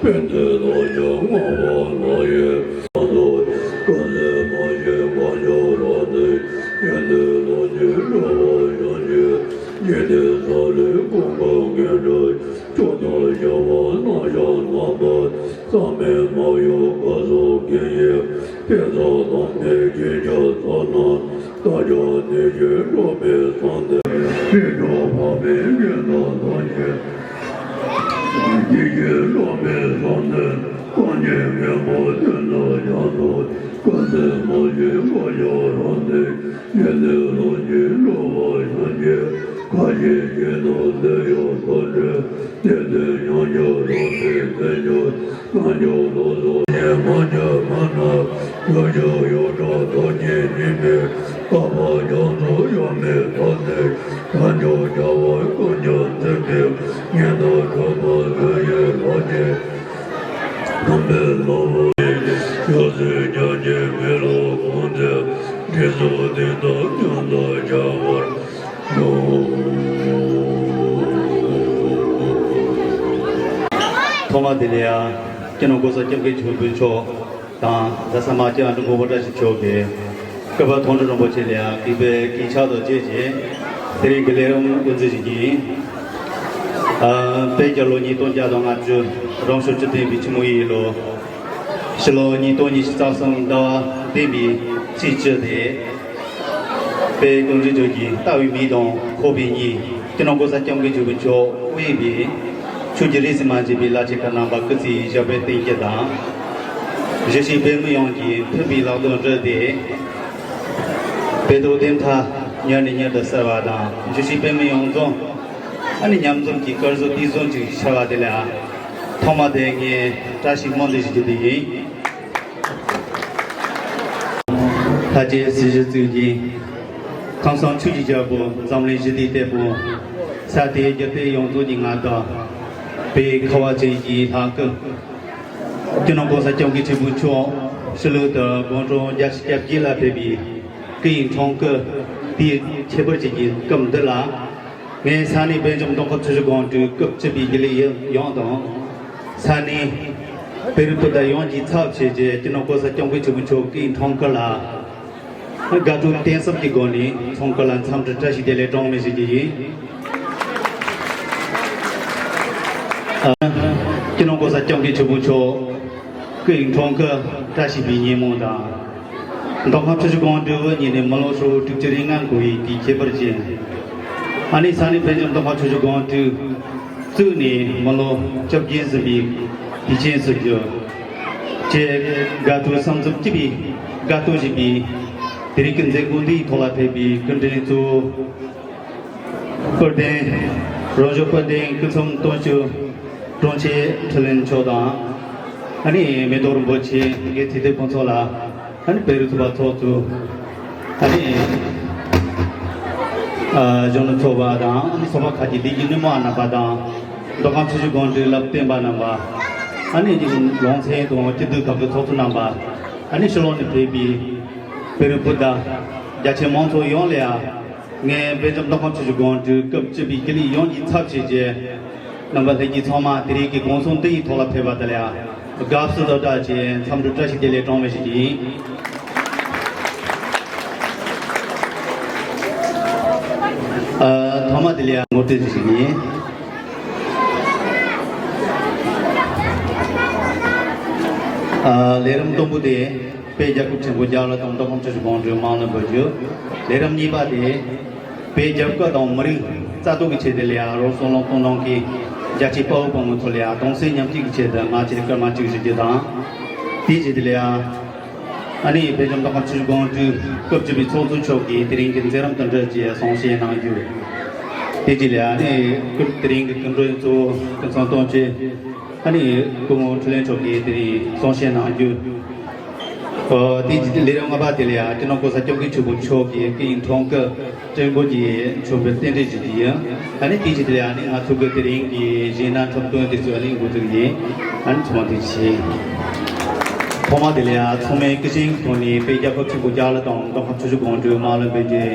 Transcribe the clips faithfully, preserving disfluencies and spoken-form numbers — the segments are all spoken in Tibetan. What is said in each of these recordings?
ཡོན་ཏན་ལོ་རྒྱུས་ལྔ་པ་ལ་ཡི་ལ་དོ། ཀ་ལས་མ་ཞིག་ག་འཇོག་ར་ནི། ཡོན་ཏན་ལོ་རྒྱུས་འགྲོ་བ་ཡོན་གྱི། འཇིག་རྟེན་ས་ལེ་ཀུན་དགའ་ངན་འདྲ། ཅོ་ན་བྱ་བ་ན་བྱ་ན་པ། བསམ་མེད་མ་ཡོ་ག་སོགས་ཀྱི་ཡི། དེ་དག་དང་ནི་ཁྱེད་ཅག་ཚོ་ན། ད་ཅོ་ནི་ཞེས་འགྲོ་བའི་སང་སྟེ། ཕི་འགྲོ་བ་མེད་ངན་ལ་ལ་ཞེས། ཡིད་ཀྱི་བློ་མེད་བསམ་ནས། སངས་རྒྱས་མགོན་པོ་དོན་དུ་ཡང་དུ། ཀུན་ཏུ་མ་བྱོན་གོ་ཡོ་རང་ནས། ཡེ་ནས་ལོ་རྒྱུས་འགྲོ་བ་ཡོན་གྱི། ཁ་ཞེ་བྱེད་དུ་འདོད་ཡོད་དོ་འདྲ། དེ་དུས་མྱོང་འགྱུར་རང་སེམས་དེ་འགྱུར། རྣལ་འབྱོར་ལོ་ཟོ་ཉེ་མ་བྱ་མ་ན། ཡོ་བྱོ་ཡོ་བྲོ་དོ་རྗེ་ཉི་མའི། བསྐལ་པ་རྒྱ་མཚོ་ཡོད་མེད་ཐོག་ནས། དལ་འབྱོར་བྱ་བ་ཀུན་ཀྱང་འཛིན་པའི། ངན་དང་འཁྲུལ་པ་ལུས་ཡི་ལོ་རྗེས། ནམ་པའི་ལོ་བོ་ཡི། ཡོད་ཚད་རྒྱ་ཆེན་མི་ལོ་གོང་དུ། འདི་ཚོ་འདི་དག་མྱང་དང་བྱ་བར་འགྱུར། ཐོག་མ་དེ་ལ་ཡང་སྤྱི་ནོར་༸གོང་ས་༸སྐྱབས་མགོན་ཆེན་པོ་མཆོག་དང་། གཟའ་ས་མ་སྐྱ་འགྲོ་མགོན་པོ་བཀྲ་ཤིས་མཆོག་གིས་སྐུ་པར་མཐོང་གྲོལ་རིན་པོ་ཆེ་ལ་ཡང་གུས་པས་སྐྱེས་ཆག་ཏུ་བཅས་ཀྱིས་དེ་རིང་གི་ལས་རིམ་དབུ་འཛུགས་ཞུ་རྒྱུ་ཡིན། ཨ། བོད་རྒྱལ་ལོ་ཉིས་སྟོང་བརྒྱ་དང་ལྔ་བཅུ། རང་ཤུགས་ཀྱིས་བསྟན་པའི་ཆུ་མོ་ཡི་ལོ། ཕྱི་ལོ་ཉིས་སྟོང་ཉི་ཤུ་རྩ་གསུམ་ཟླ་བ་བདུན་པའི་ཚེས་བཅུ་སྟེ། དཔལ་ཀུན་འདུས་ཆོས་ཀྱི་ལྟ་བའི་མིག་དང་ཁོག་པའི་གཉིད། སྤྱི་ནོར་༸གོང་ས་༸སྐྱབས་མགོན་ཆེན་པོ་མཆོག་དབུས་པའི་ཆོས་ཀྱི་རིས་སུ་མ་ཆད་པའི་བླ་ཆེན་ཁག་རྣམ་པ་སྐུ་ཚེ་ཞབས་པད་བརྟན་རྒྱུ་དང་། གཞིས་བྱེས་བོད་མི་ཡོངས་ཀྱི་མཐུན་པའི་ལག་རྡོར་འདྲ་སྟེ། བོད་དོན་བདེན་མཐའ་མྱུར་ནས་མྱུར་དུ་གསལ་བ་དང་། གཞིས་བྱེས་བོད་མི་ཡོངས་རྫོགས་ཨ་ནི་མཉམ་འཛོམས་ཀྱི་སྐལ་གཟུགས་དེ་བཟུང་ཅིག་ཤར་བ་དེ་ལ། ཐོག་མ་དེ་ངས་བཀྲ་ཤིས་སྨོན་འདུན་ཞུ་རྒྱུ་དེ་ཡིན། ལྷ་རྗེ་སྲིད་ཞིའི་གཙུག་རྒྱན། ཁམས་གསུམ་ཆོས་ཀྱི་རྒྱལ་པོ། འཛམ་གླིང་ཞི་བདེའི་དེད་དཔོན། ས་དེའི་རྒྱུད་སྡེ་ཡོངས་རྫོགས་ཀྱི་མངའ་བདག་བོད་ཁ་བ་ཅན་གྱི་ལྷ་སྐུ། སྤྱི་ནོར་༸གོང་ས་༸སྐྱབས་མགོན་ཆེན་པོ་མཆོག་ཕྱི་ལོགས་དུ་དགུང་གྲངས་བརྒྱད་ཅུ་གྱ་བརྒྱད་ལ་ཕེབས་པའི་སྐུ་ཡི་འཁྲུངས་སྐར་དེའི་ཁྱད་པར་ཅན་གྱི་སྐབས་འདི་ལ། ངས་ས་གནས་དཔལ་འབྱོར་མདོ་ཁམས་ཆུ་བཞི་སྒང་དྲུག་སྐབས་བཅུ་པའི་རྒྱུན་ལས་ཡོངས་དང་། ས་གནས་བོད་རིགས་སྤུན་ཟླ་ཡོངས་ཀྱི་ཚབ་བྱས་ཏེ། སྤྱི་ནོར་༸གོང་ས་༸སྐྱབས་མགོན་ཆེན་པོ་མཆོག་སྐུའི་འཁྲུངས་སྐར་ལ་དགའ་སྤྲོ་གཏིང་ཟབ་ཀྱི་སྒོ་ནས་འཁྲུངས་སྐར་ལ་འཚམས་འདྲི་བཀྲ་ཤིས་བདེ་ལེགས་གྲངས་མེད་ཞུ་རྒྱུ་ཡིན། ཨ། སྤྱི་ནོར་༸གོང་ས་༸སྐྱབས་མགོན་ཆེན་པོ་མཆོག་སྐུའི་འཁྲུངས་སྐར་བཀྲ་ཤིས་པའི་ཉིན་མོ་དང་། མདོ་ཁམས་ཆུ་བཞི་སྒང་དྲུག་དབུ་བརྙེས་ནས་མི་ལོ་ཧྲིལ་བོ་དྲུག་ཅུ་རེ་ལྔ་འགོར་བའི་དུས་ཁྱད་པར་ཅན། ཨ་ནི་ས་གནས་དཔལ་འབྱོར་མདོ་ཁམས་ཆུ་བཞི་སྒང་དྲུག་བཙུགས་ནས་མི་ལོ་བཅོ་བརྒྱད་ཟིན་པའི་དུས་ཆེན་སྲུང་རྒྱུ་བཅས། དགའ་སྤྲོའི་སེམས་འཚབ་སྐྱིད་པའི་དགའ་སྟོན་བཞིན་པའི་དེ་རིང་གི་མཛད་སྒོ་འདིའི་ཐོག་ལ་ཕེབས་པའི་སྐུ་མགྲོན་གཙོ་བོ། སྤུར་ལྡན། རང་གཞུང་སྤུར་ལྡན་སྐུ་ཚབ་དོན་གཅོད་དྲུང་ཆེ་ཁྲི་ལན་མཆོག་དང་། ཨ་ནི་མེ་ཏོག་རིན་པོ་ཆེ་གི་ཐེ་ཐེ་ཕུན་ཚོགས་ལ། ཨ་ནི་བོད་རིགས་ཚོགས་པ་ཚོགས་གཙོ། ཨ་ནི་ཨ་གཞོན་ནུ་ཚོགས་པ་དང་། ཨ་ནི་ཚོགས་པ་ཁག་གི་ལས་ཀྱི་སྣེ་མོ་རྣམ་པ་དང་། མདོ་ཁམས་ཆུ་བཞི་སྒང་དྲུག་ལ་བརྟེན་པ་རྣམ་པ། ཨ་ནི་ལུང་ཚན་དང་སྐྱིད་སྡུག་ཁག་གི་ཚོགས་གཙོ་རྣམ་པ། ཨ་ནི་ཕྱི་ལོགས་ནས་ཕེབས་པའི་བོད་རིགས་སྤུན་ཟླ་རྒྱ་ཆེ་མང་ཚོགས་ཡོངས་ལ་ཡང་། ངས་དཔལ་འབྱོར་མདོ་ཁམས་ཆུ་བཞི་སྒང་དྲུག་སྐབས་བཅུ་པའི་རྒྱུན་ལས་ཡོངས་ཀྱི་ཚབ་བྱས་ཏེ། རྣམ་པ་ལྷན་རྒྱས་ཚང་མ་དེ་རིང་གི་གུང་སེང་འདི་ཡི་ཐོག་ལ་ཕེབས་པ་དེ་ལ་ཡང་དགའ་བསུ་དང་སྦྲགས་ཀྱི་འཚམས་འདྲི་བཀྲ་ཤིས་བདེ་ལེགས་གྲངས་མེད་ཞུ་རྒྱུ་ཡིན། ཨ། ཐོག་མ་དེ་ལ་ཡང་ངོ་སྤྲོད་ཞུ་རྒྱུ་ཡིན། ཨ། ལས་རིམ་དང་པོ་དེ། བོད་རྒྱལ་ཁབ་ཆེན་པོ་རྒྱལ་བ་དང་། མདོ་ཁམས་ཆུ་བཞི་སྒང་དྲུག་དམངས་གླུ་འབུལ་རྒྱུ། ལས་རིམ་གཉིས་པ་དེ། བོད་རྒྱལ་ཁབ་དང་མི་རིགས་རྩ་གཏོར་གྱི་ཆེད་དུ་ལ་ཡང་རོགས་སོལ་རླུང་གཏོང་གནང་མཁན་རྒྱ་ཆེའི་དཔའ་བོ་དཔའ་མོ་ཚོ་ལ་ཡང་གདུང་སེམས་མཉམ་སྐྱེད་ཀྱི་ཆེད་དུ་ང་བཅས་སྐར་མ་གཅིག་ཞུ་རྒྱུ་དང་། དེའི་རྗེས་དེ་ལ་ཡང་། ཨ་ནི་བོད་ལྗོངས་མདོ་ཁམས་ཆུ་བཞི་སྒང་དྲུག་སྐབས་བཅུ་པའི་ཚོགས་གཙོ་མཆོག་གིས་དེ་རིང་གི་མཛད་རིམ་དང་འབྲེལ་གྱི་གསུང་བཤད་གནང་རྒྱུ། དེ་རྗེས་ལ་ཡང་ཨ་ནི་སྐུ། དེ་རིང་གི་སྐུ་མགྲོན་གཙོ་བོ་སྐུ་ཚབ་དོན་གཅོད། ཨ་ནི་སྐུ་ངོ་ཁྲི་ལན་མཆོག་གིས་དེ་རིང་གསུང་བཤད་གནང་རྒྱུ། ཨོ། དེ་རྗེས་ལས་རིམ་ལྔ་པ་དེ་ལ་ཡང་སྤྱི་ནོར་གོང་ས་སྐྱབས་མགོན་ཆེན་པོ་མཆོག་གིས་སྐུའི་འཁྲུངས་སྐར་བཀྲ་ཤིས་པའི་རྟེན་འབྲེལ་ཞུ་རྒྱུ་ཡིན། ཨ་ནི་དེ་རྗེས་དེ་ལ་ཡང་ཨ་ནི་ང་ཚོ་གི་དེ་རིང་གི་གཞས་སྣ་འཁྲབ་སྟོན་དེ་ཚོ་ཨ་ནི་འགོ་འཛུགས་ཡིན། ཨ་ནི་ཚང་མ་ཐུགས་རྗེ་ཆེ། ཐོག་མ་དེ་ལ་ཡང་ཚང་མས་སྐུ་བཞེངས་ཐོག་ནས་བོད་རྒྱལ་ཁབ་ཆེན་པོ་རྒྱལ་བ་དང་མདོ་ཁམས་ཆུ་བཞི་སྒང་དྲུག་དམངས་གླུ་འབུལ་རྒྱུ།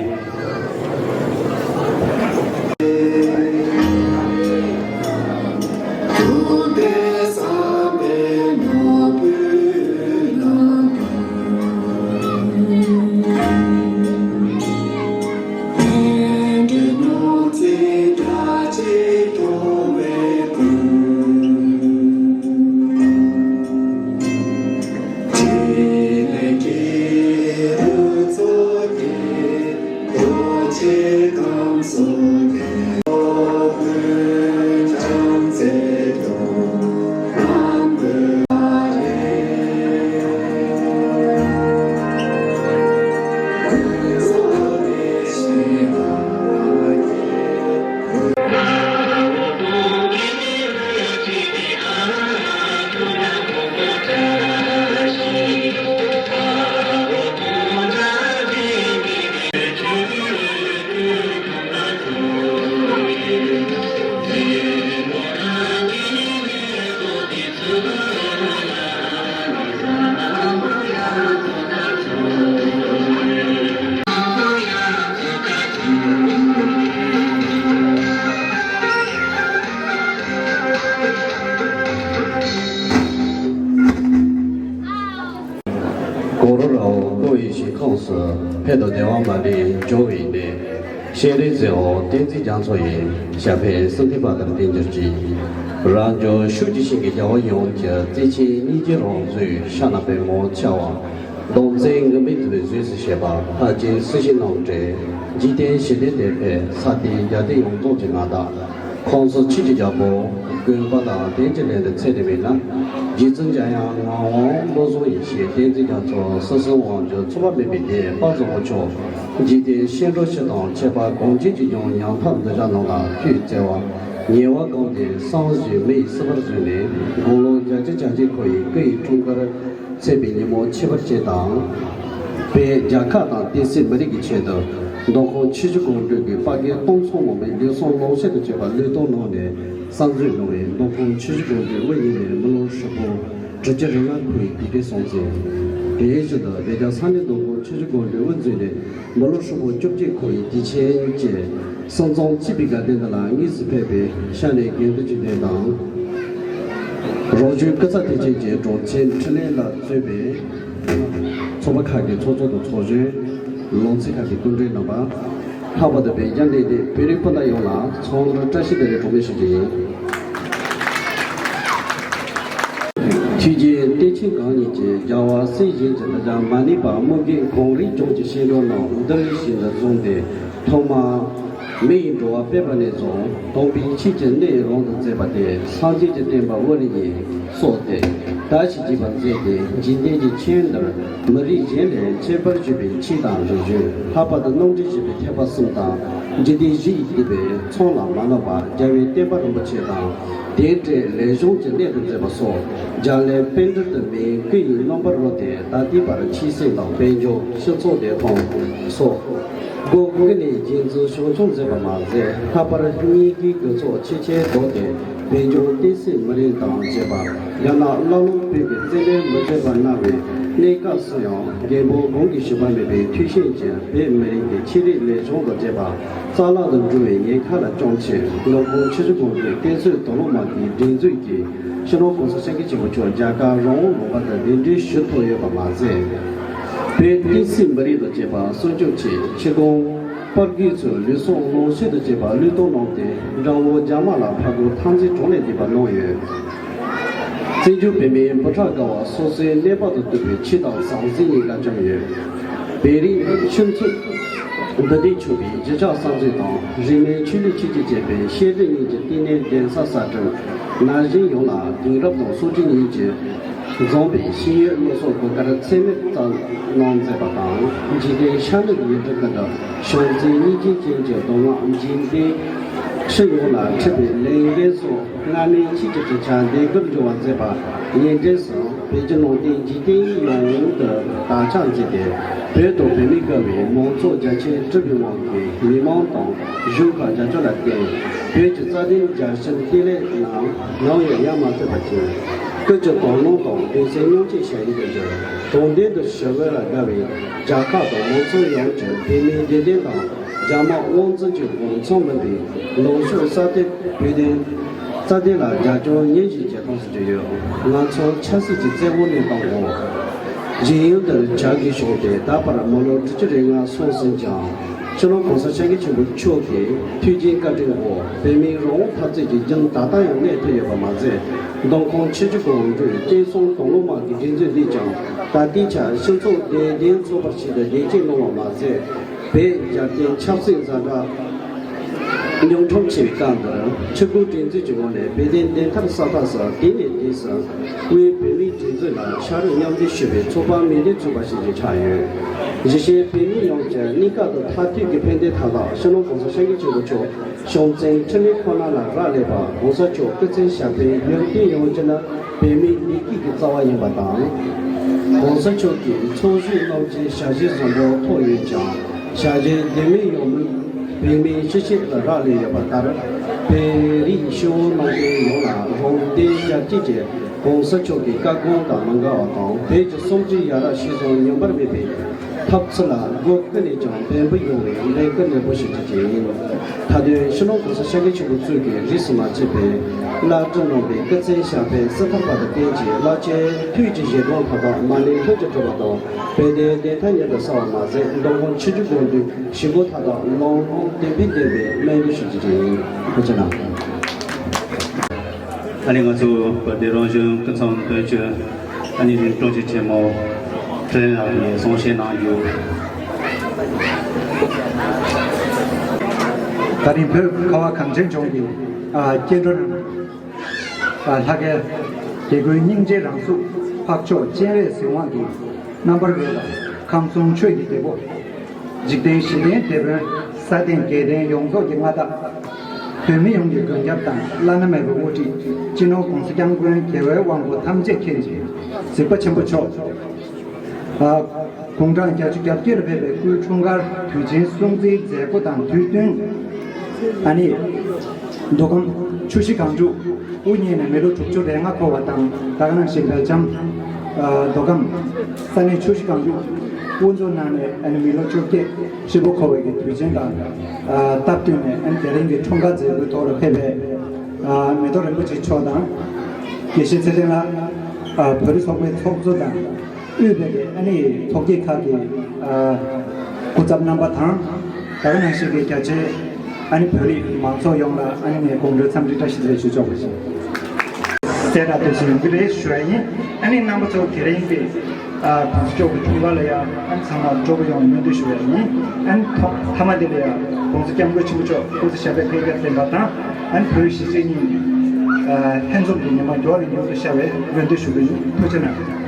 གུ་རུ་རའོ་བློ་ཡི་ཞིང་ཁམས་སུ། ཕན་དང་བདེ་བ་མ་ལུས་འབྱུང་བའི་གནས། སྤྱན་རས་གཟིགས་དབང་བསྟན་འཛིན་རྒྱ་མཚོ་ཡི། ཞབས་པད་སྲིད་མཐའི་བར་དུ་བརྟན་གྱུར་ཅིག། རབ་འབྱམས་ཤུགས་ཀྱི་ཞིང་གི་རྒྱལ་བ་ཡུམ་གྱི། བརྩེ་ཆེན་སྙིང་རྗེའི་རང་གཟུགས། ཕྱག་ན་པདྨོ་འཆང་བ། གདུང་བརྩེ་ངུར་སྨྲིག་འདུ་བའི་གཟུགས་སུ་བྱེད་པ། ལྷ་ཆེན་སྲིད་ཞིའི་རྣམ་འདྲེན། འཇིག་རྟེན་ཞི་བདེའི་གཏེར་འཕེན། ས་སྟེང་རྒྱལ་བསྟན་ཡོངས་རྫོགས་ཀྱི་མངའ་བདག། ཁམས་གསུམ་ཆོས་ཀྱི་རྒྱལ་པོ། མགོན་པོ་དང་ལྡན་གྱི་ལྷ་འདི་ཚེ་རིང་བའི་ལམ། རྗེ་བཙུན་འཇམ་དབྱངས་ངག་དབང་བློ་བཟང་ཡེ་ཤེས། བསྟན་འཛིན་རྒྱ་མཚོ། སྲིད་གསུམ་དབང་སྒྱུར་མཚུངས་པ་མེད་པའི་སྡེ་དཔལ་བཟང་པོ་མཆོག། འཇིག་རྟེན་གཤེད་འགྲོ་སྤྱི་དང་ཁྱད་པར་གང་བྱུང་གི་ཡང་ཉམ་ཐག་འདུལ་བྱ་རྣམས་ལ་ཁྱོད་བརྩེ་བ་ཉེ་བར་བསྒོམས་ཏེ་བསམ་བཞིན་མི་ཡི་སྲིད་པར་བཟུང་ནས་དགུང་ལོ་བརྒྱད་ཅུ་གྱ་གཅིག་འཁོར་བའི་སྐུ་ཡི་འཁྲུངས་སྐར་ཚེས་པའི་ཉིན་མོ་ཁྱད་པར་ཅན་དང་། བོད་རྒྱལ་ཁབ་དང་བསྟན་སྲིད་མི་རིགས་ཀྱི་ཆེད་དུ་མདོ་ཁམས་ཆུ་བཞི་སྒང་དྲུག་གི་དཔའ་རྒོད་སྟོང་ཚོ་མང་པོས་ལུས་ཟུངས་ལོངས་སྤྱོད་དུ་བྱས་པ་བློས་གཏོང་གནང་ནས་གསར་འཛུགས་གནང་བའི་མདོ་ཁམས་ཆུ་བཞི་སྒང་དྲུག་དབུ་བརྙེས་ནས་མི་ལོ་ཧྲིལ་པོ་དྲུག་ཅུ་རེ་ལྔ་འཁོར་བའི་དུས་དྲན་སྲུང་བརྩི། དེའི་ཞོར་དུ་བོད་རྒྱལ་ས་གནས་མདོ་ཁམས་ཆུ་བཞི་སྒང་དྲུག་དབུ་འཛུགས་ནས་མི་ལོ་ཧྲིལ་པོ་བཅོ་བརྒྱད་འཁོར་བའི་དུས་ཆེན་བཅས་སྲིད་གཙང་གཅེས་པའི་དགའ་སྟོན་འདི་ལ་དངོས་སུ་ཕེབས་པའི་ཤ་ནས་དགེ་འདུན་གྱི་སྡེ་དང་། རང་གཞུང་སྐུ་ཚབ་དོན་གཅོད་ཀྱི་དྲུང་ཆེ་འཕྲིན་ལས་ལགས་གཙོས་པའི་ཚོགས་པ་ཁག་གི་ཚོགས་གཙོ་དང་ཚོགས་གཞོན། ལུང་ཚན་ཁག་གི་སྐུ་མགྲོན་རྣམ་པ། ལྷག་པར་དུ་བོད་རྒྱ་འབྲེལ་མཐུད་བོད་རིགས་སྤུན་ཟླ་ཡོངས་ལ་འཚམས་འདྲི་བཀྲ་ཤིས་བདེ་ལེགས་གྲངས་མེད་ཞུ་རྒྱུ་ཡིན། ཆོས་རྒྱལ་བསྟན་ཆེན་གང་ཉིད་ཀྱིས་རྒྱལ་བ་སྲས་གཞན་གྱི་དུ་ཅང་མ་ནུས་པ་དམུ་རྒོད་གངས་རིའི་ལྗོངས་ཀྱི་གཤེད་འགྲོ་རྣམས་འདུལ་བའི་ཞིང་དུ་བཟུང་སྟེ་ཐོག་མར་མི་ཡི་འགྲོ་བ་སྤེལ་བ་ནས་བཟུང་དམ་པའི་ཆོས་ཀྱི་གནས་རང་དུ་མཛད་པ་དེ་སངས་རྒྱས་ཀྱི་བསྟན་པ་དབུ་རུ་ཡིན་སོགས་ཏེ་དར་ཞིང་རྒྱས་པར་མཛད་དེ་འཇིག་རྟེན་གྱི་ཁྱོན་འདིར་མི་རིགས་གཞན་ལས་ཁྱད་པར་ཞུ་བའི་ཆོས་དང་རིག་གཞུང་ལྷག་པར་དུ་རྣམ་འདྲེན་བཞི་པའི་ཐེག་པ་གསུམ་དང་འཇིག་རྟེན་བཞི་ཡི་བསྡུས་པའི་ཚོགས་ལ་མ་ནོར་བར་རྒྱལ་བའི་བསྟན་པ་རིན་པོ་ཆེ་དང་། དེ་འབྲེལ་ལས་གཞུང་གི་གནས་སུ་མཛད་པ་སོགས་རྒྱལ་བློན་པཎ་གྲུབ་ཏུ་མའི་སྐུ་ཡི་རྣམ་པར་རོལ་ཏེ་ད་ལྟའི་བར་ཆོས་སྲིད་དང་དཔལ་འབྱོར་སྤྱི་ཚོགས་བདེ་ཐང་སོགས་སྒོ་ཀུན་ནས་རྒྱུན་འཛིན་བྱང་ཆུབ་མཛད་པ་མ་ཟད། ལྷག་པར་སྙན་བརྒྱུད་དགེ་ཚོགས་ཆེས་ཆེར་བསྡུས་ཏེ་བོད་ལྗོངས་བསྟན་སྲིད་མི་རིགས་དང་བཅས་པ་རྒྱ་ནག་བླ་ལུང་བོད་ཀྱི་རྩིས་ལེན་མི་བྱེད་པར་གནང་བའི་གནས་སྐབས་སུ་ཡང་རྒན་པོ་གང་གིས་ཞུས་པ་མེད་པའི་ཐུགས་ཞེན་གྱིས་བོད་མི་རིགས་ཀྱི་ཆོས་རིག་ལས་གཞུང་དང་བཅས་པ། རྩ་བརླག་ཏུ་འགྲོ་བའི་ཉེན་ཁ་ལ་བཅངས་ཆེད་མདོ་ཁམས་ཆུ་བཞི་སྒང་དྲུག་བསྟན་སྲིད་དོན་སློབ་དམངས་ཀྱི་སྒྲིག་འཛུགས་ཀྱིས་སྤྱི་ནོར་གོང་ས་སྐྱབས་མགོན་ཆེན་པོ་མཆོག་རྒྱ་གར་རང་དབང་ལུང་པ་དུ་གདན་འདྲེན་ཞུ་ཐུབ་ཡོད་པ་མ་ཟད། བོད་བསྟན་སྲིད་མི་རིགས་དང་བཅས་པ་སྲུང་སྐྱོབ་ཆེད་ཆེད་ཁོངས་དཔའ་རྒོད་ཚོས་ལུས་ཟུངས་ལོངས་སྤྱོད་དང་བཅས་པ་བློས་གཏོང་གནང་སྟེ་དགྲ་བོ་རྒྱ་དམག་ལ་ཕར་རྒོལ་འཐབ་འཛིང་གྲོང་ནས་བསྡད་པ་གནང་ཡོད། བཙན་བྱོལ་བོད་མིའི་བུ་ཕྲུག་དགའ་བ་སོ་སོའི་གནས་བབ་དང་བསྟུན་པའི་ཆོས་དང་ཟང་ཟིང་གཉིས་ཀ་བཅངས་ཡོད། བོད་རིགས་ཆུ་ཚོད་འདུ་སྡེ་ཆོག་པའི་གཞིས་ཆགས་གསར་འཛུགས་དང་རིས་མེད་ཆོས་ལུགས་ཆོས་བརྒྱུད་བཅས་པའི་ཤེས་རིག་གཉིས་ཀྱི་བསྟི་གནས་གདན་ས་གསར་སྐྲུན། ན་གཞོན་ཡོངས་ལ་དེང་རབས་དང་སྲོལ་རྒྱུན་གཉིས་ཀྱིས་བཟུང་བའི་ཤེས་ཡོན་སློབ་གསོ་གོ་སྐབས་ཚད་མེད་བསྩལ་གནང་མཛད་པ་དང་། འཇིག་རྟེན་ཤར་ནུབ་ཡུལ་གྲུ་ཀུན་ཏུ་བྱང་སེམས་སྙིང་རྗེ་ཅན་གྱི་མདོ་སྔགས་འཇིག་རྟེན་ཕྱི་ཡོངས་ལ་ཁྲིད་པའི་ལས་འགན་སོགས་སྔར་མེད་ཆོས་ཀྱི་གྲུབ་ཆ་ལྡན་ཁུལ་འབྱུང་བར་མཛད་པ་ཉིན་རེ་བཞིན་བོད་ཀྱི་ནང་བསྟན་འཇིག་རྟེན་ཡོངས་དུ་དར་ཁྱབ་མཛད་དེ། བོད་དང་བོད་མི་དགའ་བའི་མང་ཚོགས་རྒྱ་ཆེན་གྲུབ་པའི་དབང་གིས་མི་མང་དང་གཞུང་ཁག་རྒྱ་ཆེ་ལ་བརྟེན། བོད་ཀྱི་རྩ་དོན་རྒྱལ་ཕྱིར་བརྟན་ལྷིང་ངང་ནམ་ཡང་ཡལ་མ་ཐུབ་པ་བྱས། སྐུ་ཚེ་དང་བླངས་དང་བདེ་སྲུང་མཉམ་གཅིག་བྱ་ཡུལ་དུ་གྱུར། དྲང་བདེན་དང་ཞི་བདེ་ལ་དགའ་བའི་རྒྱལ་ཁབ་དང་མང་ཚོགས་ཡོངས་ཀྱི་བོད་མིའི་བདེ་དོན་དང་རྒྱ་དམག་དབང་འཛིན་གྱི་སྒོ་མཚམས་མིན་པའི་ལངས་ཕྱོགས་གསར་གཏོད་བོད་དོན་རྩ་དོན་ལ་རྒྱབ་སྐྱོར་སྙིང་རྗེ་བྱེད་སྟངས་སུ་གྱུར་ཡོད། ང་ཚོ་ཆབ་སྲིད་ཀྱི་བཙན་པོ་གནས་སྟངས་འོག་གཞན་ཡུལ་དུ་བྱ་དགའི་ཞོགས་ཏེ་ད་བར་མི་ལོ་དྲུག་ཅུ་རེ་ལྔ་སོང་ཟིན་ཀྱང་། སྤྱི་ནོར་གོང་ས་སྐྱབས་མགོན་ཆེན་པོ་མཆོག་གི་ཐུགས་རྗེ་བཀའ་དྲིན་འོག་བོད་མིའི་རང་དབང་འཐབ་རྩོད་ཀྱི་རྒྱུན་ད་ལྟ་ཡང་གནས་ཐུབ་ཡོད་པ་མ་ཟད། མདོ་ཁམས་ཆུ་བཞི་སྒང་དྲུག་བསྟན་སྲུང་དང་བླངས་དམག་གི་སྒྲིག་འཛུགས་འདིས་ཀྱང་ད་ལྟའི་ཆར་སྤྱི་ཚོགས་བདེ་ལྡན་ཚོགས་པར་ཆེད་དུ་བདེ་སྐྱིད་གནང་བ་མ་ཟད། བོད་རྒྱལ་བསྟན་ཆབ་སྲིད་ཛ་དྲག་རྙོག་འཁྲུག་ཆེ་བའི་སྐབས་འདིར་ཆུ་བཀོད་སྒྲིག་འཛུགས་ཀྱི་ངོས་ནས་བོད་དོན་བདེན་མཐའ་གསལ་ཐག་ཆོད་དེ་ནས་དེ་སྲིད་དབུས་བོད་མིའི་སྒྲིག་འཛུགས་ལ་ཕྱག་རོགས་མཉམ་འདེགས་ཞུ་བའི་ཚོགས་པ་མིང་དོན་མཚུངས་པ་ཞིག་ཀྱང་ཆགས་ཡོད། གཞིས་བྱེས་བོད་མི་ཡོངས་ཀྱི་གནས་སྐབས་དང་མཐར་ཐུག་གི་ཕན་བདེའི་ཐབས་ལ་སྤྱི་ནོར་གོང་ས་སྐྱབས་མགོན་ཆེན་པོ་མཆོག་བྱང་བཙན་འཕྲིན་ལས་ཁོ་ན་ལ་རག་ལས་པ། གོང་ས་མཆོག་སྐུ་ཚེ་ཞབས་པད་ཡུན་བརྟན་ཡོང་རྒྱུ་ནི་བོད་མིའི་བདེ་སྐྱིད་ཀྱི་རྩ་བ་ཡིན་པ་དང་། གོང་ས་མཆོག་གི་ཚོགས་བཞུགས་རྣམས་ཀྱི་ཞལ་བཞེས་བཟང་པོ་ཐོབ་ཡོད་ཀྱང་། ཞལ་བཞེས་ལྡན་མིན་ཡོད་མེད་བོད་མིའི་སྤྱི་བྱེ་ལ་རག་ལས་ཡོད་པ་ལྟར། བོད་རིགས་སྤྱི་བོ་རྣམས་ཀྱི་ཡོངས་ལ་རང་བདེན་རྒྱལ་གཅེས་ཀྱི་ ༸གོང་ས་མཆོག་གི་བཀའ་དགོངས་དང་མ་འགལ་བ་དང་། བོད་ཀྱི་གསུམ་བཅུའི་ཡ་རབས་གཞིར་བཟུང་ཉམས་པར་མེད་པའི་ཐབས་ཚུལ་ལ་སྒོ་ཀུན་ནས་ཀྱང་འབད་འབུངས་ཡོང་བའི་ལས་འགུལ་ནན་པོ་ཞིག་བྱེད་ཀྱི་ཡིན། མཐའ་དོན་སྤྱི་ནོར་༸གོང་ས་༸སྐྱབས་མགོན་ཆེན་པོ་གཙོས་ཀྱི་རིས་སུ་མ་ཆད་པའི་བླ་སྤྲུལ་རྣམ་པས་སྐུ་ཚེ་ཞབས་པད་བསིལ་ཐར་པ་དང་བསྟན་ཅིང་། བླ་ཆེན་ཐུགས་ཀྱི་བཞེད་དགོངས་མཐའ་དག་མ་ཎི་ལྷུན་གྱིས་གྲུབ་པ་དང་། བོད་དོན་བདེན་མཐའ་མྱུར་དུ་གསལ་བ་མ་ཟད། མདོ་ཁམས་ཆོས་བརྒྱུད་དགོན་སྡེའི་ཞིང་པ་མཐའ་དག་ལོངས་སྤྱོད་བདེ་ལྡན་པའི་སྨོན་འདུན་ཞུ་རྒྱུ་ཡིན། ཐུགས་རྗེ་གནང་། ཨ་ནི་ང་ཚོ་བོད་དོན་རང་གཞུང་སྐུ་ཚབ་དོན་གཅོད་ཨ་ནི་རིན་སྤྲོད་ཀྱི་ཆེན་མོ་ཁྲི་ལས་ལགས་ཀྱིས་གསུང་བཤད་གནང་རྒྱུ། ད་རིང་བོད་ཁ་བ་གངས་ཅན་ལྗོངས་ཀྱི་ཨ་སྐྱེ་འགྲོ་རྣམས། ལྷ་སྐལ། རྒྱལ་ཀུན་སྙིང་རྗེའི་རང་གཟུགས། འཕགས་མཆོག་སྤྱན་རས་གཟིགས་དབང་གིས་རྣམ་པར་རོལ་པ། ཁམས་གསུམ་ཆོས་ཀྱི་རྒྱལ་པོ། འཇིག་རྟེན་ཞི་བདེའི་དེད་དཔོན། ས་སྟེང་རྒྱལ་བསྟན་ཡོངས་རྫོགས་ཀྱི་མངའ་བདག་བོད་མི་ཡོངས་ཀྱི་མགོན་སྐྱབས་དང་བླ་ན་མེད་པའི་དབུ་ཁྲིད་སྤྱི་ནོར་༸གོང་ས་༸སྐྱབས་མགོན་རྒྱལ་བའི་དབང་པོ་ཐམས་ཅད་མཁྱེན་ཅིང་གཟིགས་པ་ཆེན་པོ་མཆོག་ཨ། དགུང་གྲངས་བརྒྱད་ཅུ་གྱ་བརྒྱད་ལ་ཕེབས་པའི་སྐུའི་འཁྲུངས་སྐར་དུས་ཆེན་སྲུང་བརྩིའི་མཛད་སྒོ་དང་དུས་བསྟུན། ཨ་ནི། མདོ་ཁམས་ཆུ་བཞི་སྒང་དྲུག་དབུ་བརྙེས་ནས་མི་ལོ་དྲུག་ཅུ་རེ་ལྔ་འཁོར་བ་དང་། ད་ག་ནང་བཞིན་སྦེལ་ཇམ། ཨ། མདོ་ཁམས་ས་གནས་ཆུ་བཞི་སྒང་དྲུག་དབུ་འཛུགས་གནང་ནས་ཨ་ནི་མི་ལོ་བཅོ་བརྒྱད་ཧྲིལ་པོ་འཁོར་བའི་གི་དུས་ཆེན་དང་། ཨ། སྟབས་བསྟུན་ནས་ཨ་ནི་དེ་རིང་གི་འཁྲུངས་སྐར་མཛད་སྒོའི་ཐོག་ལ་ཕེབས་པའི། ཨ། མེ་ཏོག་རིན་པོ་ཆེ་མཆོག་དང་། དགེ་བཤེས་ཚེ་བརྟན་ལགས། ཨ། བོད་རིགས་ཚོགས་པའི་ཚོགས་གཙོ་དང་། དབུས་པའི་ཨ་ནི་ཚོགས་སྐྱིད་ཁག་གི་ཨ་སྐུ་ཚབ་རྣམ་པ་དང་། ད་ག་ནང་བཞིན་གྱི་རྒྱ་ཆེའི་ཨ་ནི་བོད་རིགས་མང་ཚོགས་ཡོངས་ལ་ཨ་ནི་ངས་དགོང་དྲོའི་འཚམས་འདྲི་བཀྲ་ཤིས་བདེ་ལེགས་ཞུ་ཆོག་པ་ཞིག་གསལ་བསྒྲགས་དེ་བཞིན་ཡོང་གི་རེད་ཞུ་བ་ཡིན། ཨ་ནི་རྣམ་པ་ཚོ་དེ་རིང་གི་ཨ་གོང་ས་མཆོག་གི་འཁྲུངས་སྐར་ལ་ཡང་ཨ་ནི་ཚང་མ་སྤྲོ་པོ་ཡོང་བའི་སྨོན་འདུན་ཞུ་བ་ཡིན། ཨ་ནི་ཐོག་མཐའ་མ་དེ་ལ་ཡང་༸གོང་ས་༸སྐྱབས་མགོན་ཆེན་པོ་མཆོག་སྐུ་ཚེ་ཞབས་པད་བསྐལ་བརྒྱར་བརྟན་པ་དང་། ཨ་ནི་བོད་གཞིས་བྱེས་གཉིས་ཨ་ལྷན་འཛོམས་ཀྱི་ཉི་མ་མགྱོགས་ནས་མགྱོགས་སུ་ཤར་བའི་སྨོན་འདུན་ཞུ་གི་ཡིན། ཐུགས་རྗེ་གནང་།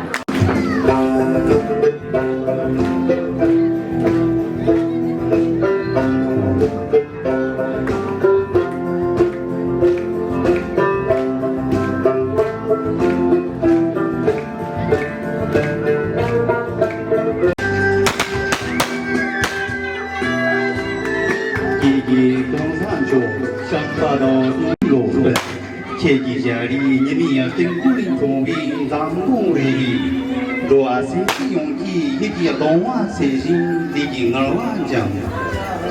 ཁྱེད་ཀྱི་གོང་ས་མཆོག་བཤམས་པ་དང་ཡོད། ཁྱེད་ཀྱི་ཞལ་རས་ཉི་མའི་སྟེང་ཁོ་ལས་འཁྲུངས་པའི་འཛམ་གོང་རེ་རེ། འགྲོ་བ་སེམས་ཅན་ཡོངས་ཀྱི་ཡིད་ཀྱི་གདུང་བ་སེལ་ཞིང་བདེ་སྐྱིད་ངལ་བ་འཇོམས།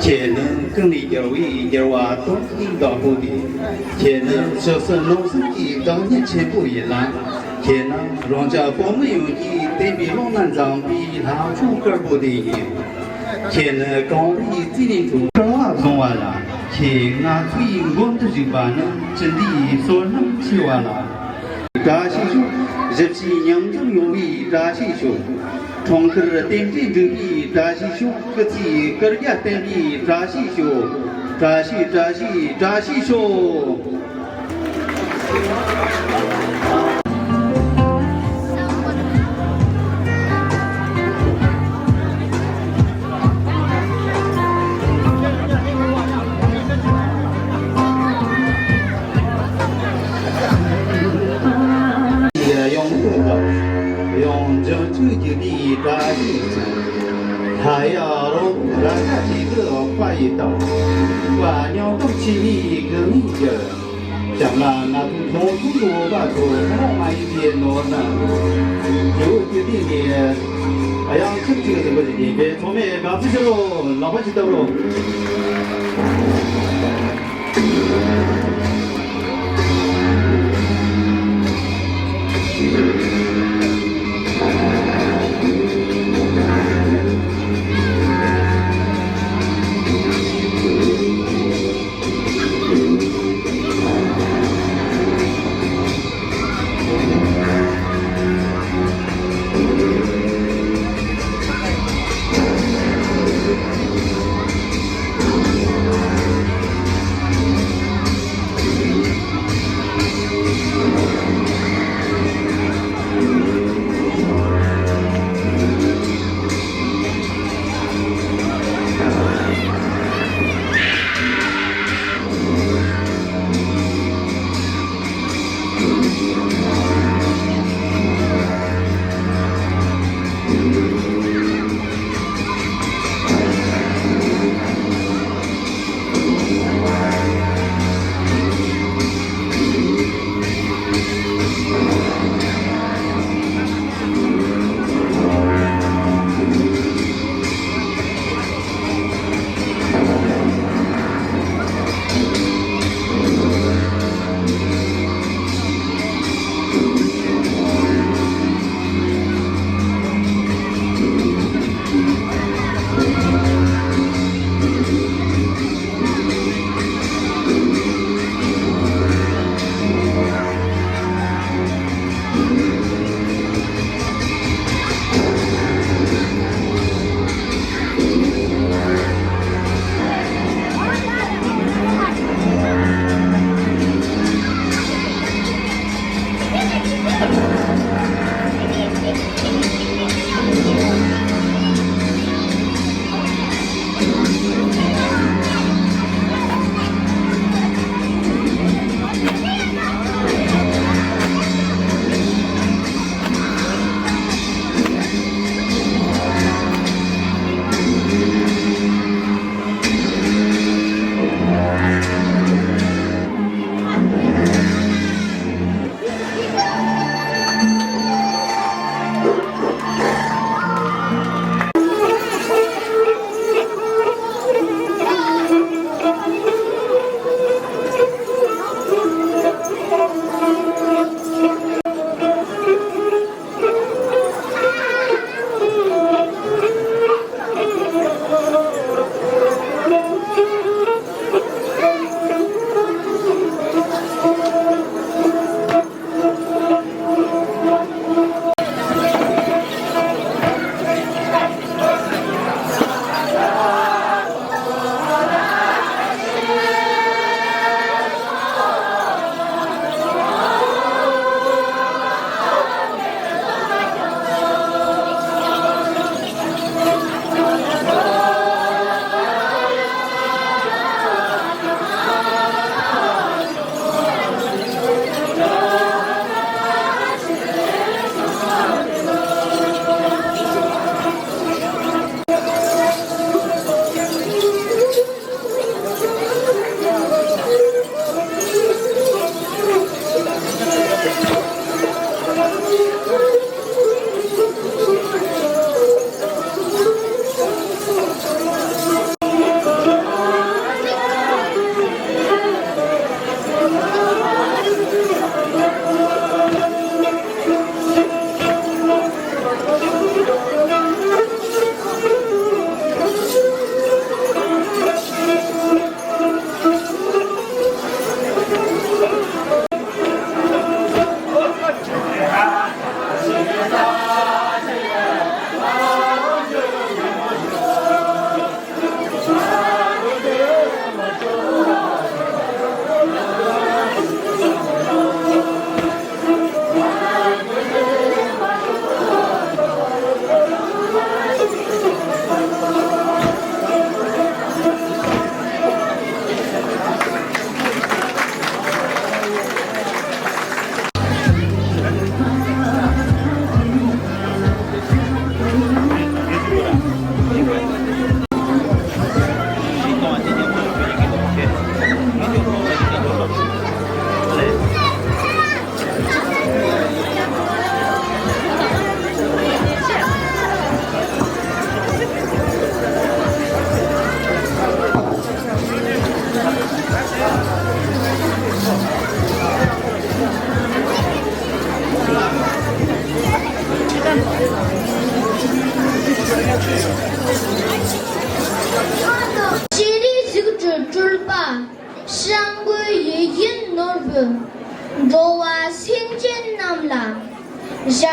ཁྱེད་ནི་གང་ལས་རྒྱལ་བའི་རྒྱལ་བ་དོན་གྱི་བདག་པོ་སྟེ། ཁྱེད་ནི་ཕྱི་གསལ་ནང་གསལ་གྱི་བདག་ཉིད་ཆེན་པོ་ཡིན་ལ། ཁྱེད་ནི་རང་ཅག་བོད་མི་ཡོངས་ཀྱི་བསྟན་པའི་ཀློང་ན་འཛོམས་པའི་ལྷ་མཆོག་དཀར་པོ་དེ་ཡིན། ཁྱེད་ནི་གངས་རིའི་རྩེ་ནས་འཁྲུངས་བསྐལ་བ་བཟུང་བ་ལ། ཁྱེད་ང་ཚོའི་མགོན་དུ་བཞུགས་པ་ནི་ཅི་འདྲའི་བསོད་ནམས་ཆེ་བ་ལ། བཀྲ་ཤིས་ཤོག། ཞི་བདེའི་མཉམ་འཛོམས་ཡོང་བའི་བཀྲ་ཤིས་ཤོག། འཁྲུངས་སྐར་རྟེན་འབྲེལ་འགྲིག་པའི་བཀྲ་ཤིས་ཤོག། སྐུ་ཚེའི་བསྐལ་བརྒྱ་བརྟན་པའི་བཀྲ་ཤིས་ཤོག། བཀྲ་ཤིས་བཀྲ་ཤིས་བཀྲ་ཤིས་ཤོག། ཡོངས་འཛིན་གྱི་ལས་གྲྭ་ཞིག་ལྷ་ཡ་རོ་ར་ཤ་ཞིག་གི་དཔའ་ཡི་དང་། དཔའ་སྙིང་སྟོབས་ཆེ་བའི་དགུ་མིག་གི། བྱམས་ལ་ན་ཐུང་ཐུང་ཐུང་གི་འོ་བ་ཚོ་ཐུན་མོང་མ་ཡིན་པའི་ནོར་སྣང་། ཇོ་བོ་རྒྱུད་སྟེང་ནས་དབྱངས་ཁྲིག་ཁྲིག་ཟིན་པ་ཞིག་ཡིན་པས་ཚང་མས་དགའ་བསུ་ཞུ་རོགས། ལག་པ་ཞིག་བརྡབ་རོགས།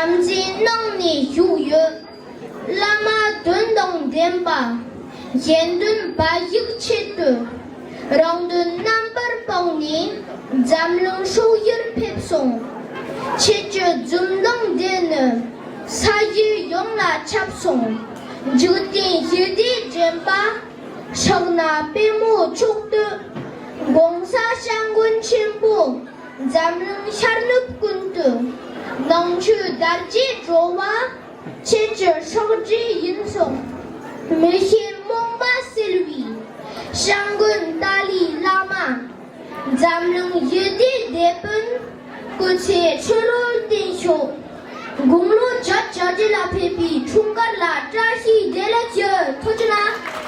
བྱམས་བརྩེའི་ནང་ནས་བཞུགས་ཡོད། བླ་མ་དོན་དང་ལྡན་པ། གཞན་དོན་བ་ཞིག་ཆེད་དུ། རང་དོན་རྣམ་པར་སྤངས་ནས། འཛམ་གླིང་ཕྱོགས་བཞིར་ཕེབས་སོང་། ཁྱེད་ཀྱི་འཛུམ་མདངས་འདི་ནི། ས་གཞི་ཡོངས་ལ་ཁྱབ་སོང་། འཇིག་རྟེན་ཞི་བདེ་འདྲེན་པ། ཕྱག་ན་པུས་མོ་མཆོག་ཏུ། གོང་ས་སྐྱབས་མགོན་ཆེན་པོ། འཛམ་གླིང་ཤར་ནུབ་ཀུན་ཏུ། ནང་ཆོས་དར་རྒྱས་འགྲོ་བ། ཁྱེད་ཀྱི་ཕྱག་རྗེས་ཡིན་སོང་། མི་ཤེས་རྨོངས་པ་སེལ་བའི། སྐྱབས་མགོན་ཏཱ་ལའི་བླ་མ། འཛམ་གླིང་ཞི་བདེའི་དེད་དཔོན། སྐུ་ཚེ་ཁྲི་ལོར་བརྟན་ཤོག་དགུང་ལོ་བརྒྱད་བརྒྱད་ལ་ཕེབས་པའི་འཁྲུངས་སྐར་ལ་བཀྲ་ཤིས་བདེ་ལེགས་ཞུ། ཐུགས་རྗེ་གནང་།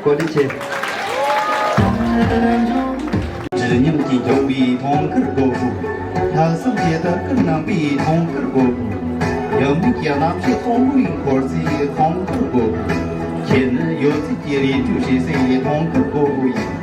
བཀའ་དྲིན་ཆེ། བཀྲིས་ཉམས་ཀྱིས་ཁྱབ་པའི་ཐང་དཀར་སྒོར་སྒོར། ལྷག་བསམ་རྒྱས་དར་ཀུན་བསྣམས་པའི་ཐང་དཀར་སྒོར་སྒོར། ཡབ་མེས་ཀྱི་རྣམ་ཤེས་མཐོན་པོའི་འཁོར་ཚེས་ཐང་དཀར་སྒོར་སྒོར། ཁྱེད་ནི་ཡོད་ཚད་ཀྱི་རིགས་རུས་ཤེས་སའི་ཐང་དཀར་སྒོར་སྒོར་ཡིན།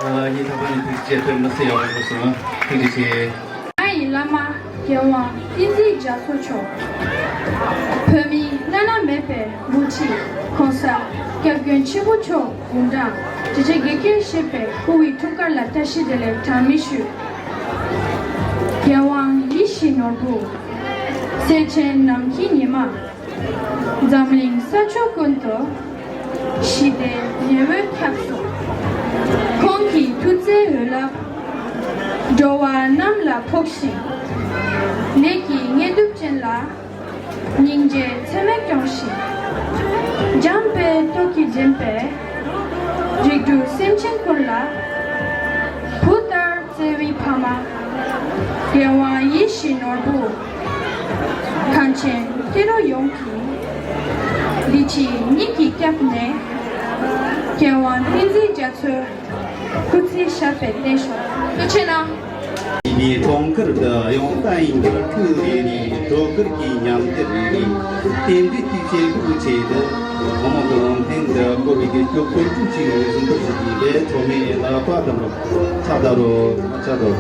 ཨ། ངས་ད་བར་ནས་ཐུགས་རྗེ་ཆེ། མི་སེ་ཡག་པོ་སོང་། ཐུགས་རྗེ་ཆེ། ང་ཡི་བླ་མ་རྒྱལ་དབང་བསྟན་འཛིན་རྒྱ་མཚོ་མཆོག་བོད་མིའི་བླ་ན་མེད་པའི་དབུ་ཁྲིད་༸གོང་ས་༸སྐྱབས་མགོན་ཆེན་པོ་མཆོག་དགུང་གྲངས་བརྒྱད་ཅུ་གྱ་བརྒྱད་བཞེས་པའི་སྐུ་ཡི་འཁྲུངས་སྐར་ལ་བཀྲ་ཤིས་བདེ་ལེགས་གྲངས་མེད་ཞུ། རྒྱལ་དབང་ཡིད་བཞིན་ནོར་བུ། སེར་ཆེན་ནམ་མཁའི་ཉི་མ། འཛམ་གླིང་ས་ཕྱོགས་ཀུན་ཏུ་ཞི་བདེའི་ཉི་འོད་ཁྱབ་སོང་། ཁོང་གི་མཐུ་རྩལ་འོད་རླབས་འགྲོ་བ་རྣམས་ལ་ཕོག་ཅིང་། ལས་ཀྱི་དངོས་གྲུབ་ཅན་ལ་སྙིང་རྗེའི་ཚད་མེད་སྐྱོང་ཞིང་། འཇམ་དཔལ་ཏོག་གིས་བརྒྱན་པའི་རིགས་དྲུག་སེམས་ཅན་ཀུན་ལ་བུ་ལྟར་བརྩེ་བའི་ཕ་མ། རྒྱལ་དབང་ཡིད་བཞིན་ནོར་བུ། གངས་ཅན་ཏེ་རོ་ཡོངས་ཀྱི་བདེ་སྐྱིད་སྙིང་གི་སྐྱབས་གནས། རྒྱལ་དབང་བསྟན་འཛིན་རྒྱ་མཚོའི་སྐུ་ཚེ་ཞབས་པད་བརྟན་ཤོག་ཐུགས་རྗེ་ཆེ་གནང་། ཡིན་པའི་གྲོང་ཁྱེར་དུ་ཡང་བསྟན་ཡིན་གྱི་ཐུགས་རེ་ནས་སྒྲོ་སྐུར་གྱི་ཉམས་འགྱུར་རེ་རེ་རྟེན་འབྲེལ་གྱི་བྱེད་སྒོའི་ཆེད་དུ་ཐོག་མ་གི་དབང་ལྡན་དུ་བསྐོར་བའི་རྒྱལ་སྐྱོབ་དཀོན་མཆོག་ཆེན་པོའི་གཟིམ་དཔོན་ཞིག་གིས་ལས་ཐོག་མའི་ལག་པ་འདྲ་མོ་ཆགས་ད་རོ་ཆགས་ད་རོ།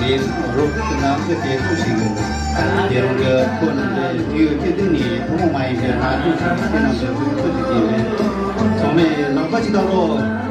རོགས་སྐྱོར་གྱི་ལམ་ཁ་དེ་ཚོ་ཞིག་ཡོད། དེ་རིང་གི་ཁོ་རྣམ་པའི་དུས་ཡོད་ཀྱི་དུས་ནས་ཐུན་མོང་མ་ཡིན་པའི་ལམ་སྟོན་ཞིག་ཁྱེད་རྣམ་པའི་ཚོགས་ཀྱི་ཡིན་པས། ཚང་མས་ལག་པ་ཅིག་བརྡབ་རོགས།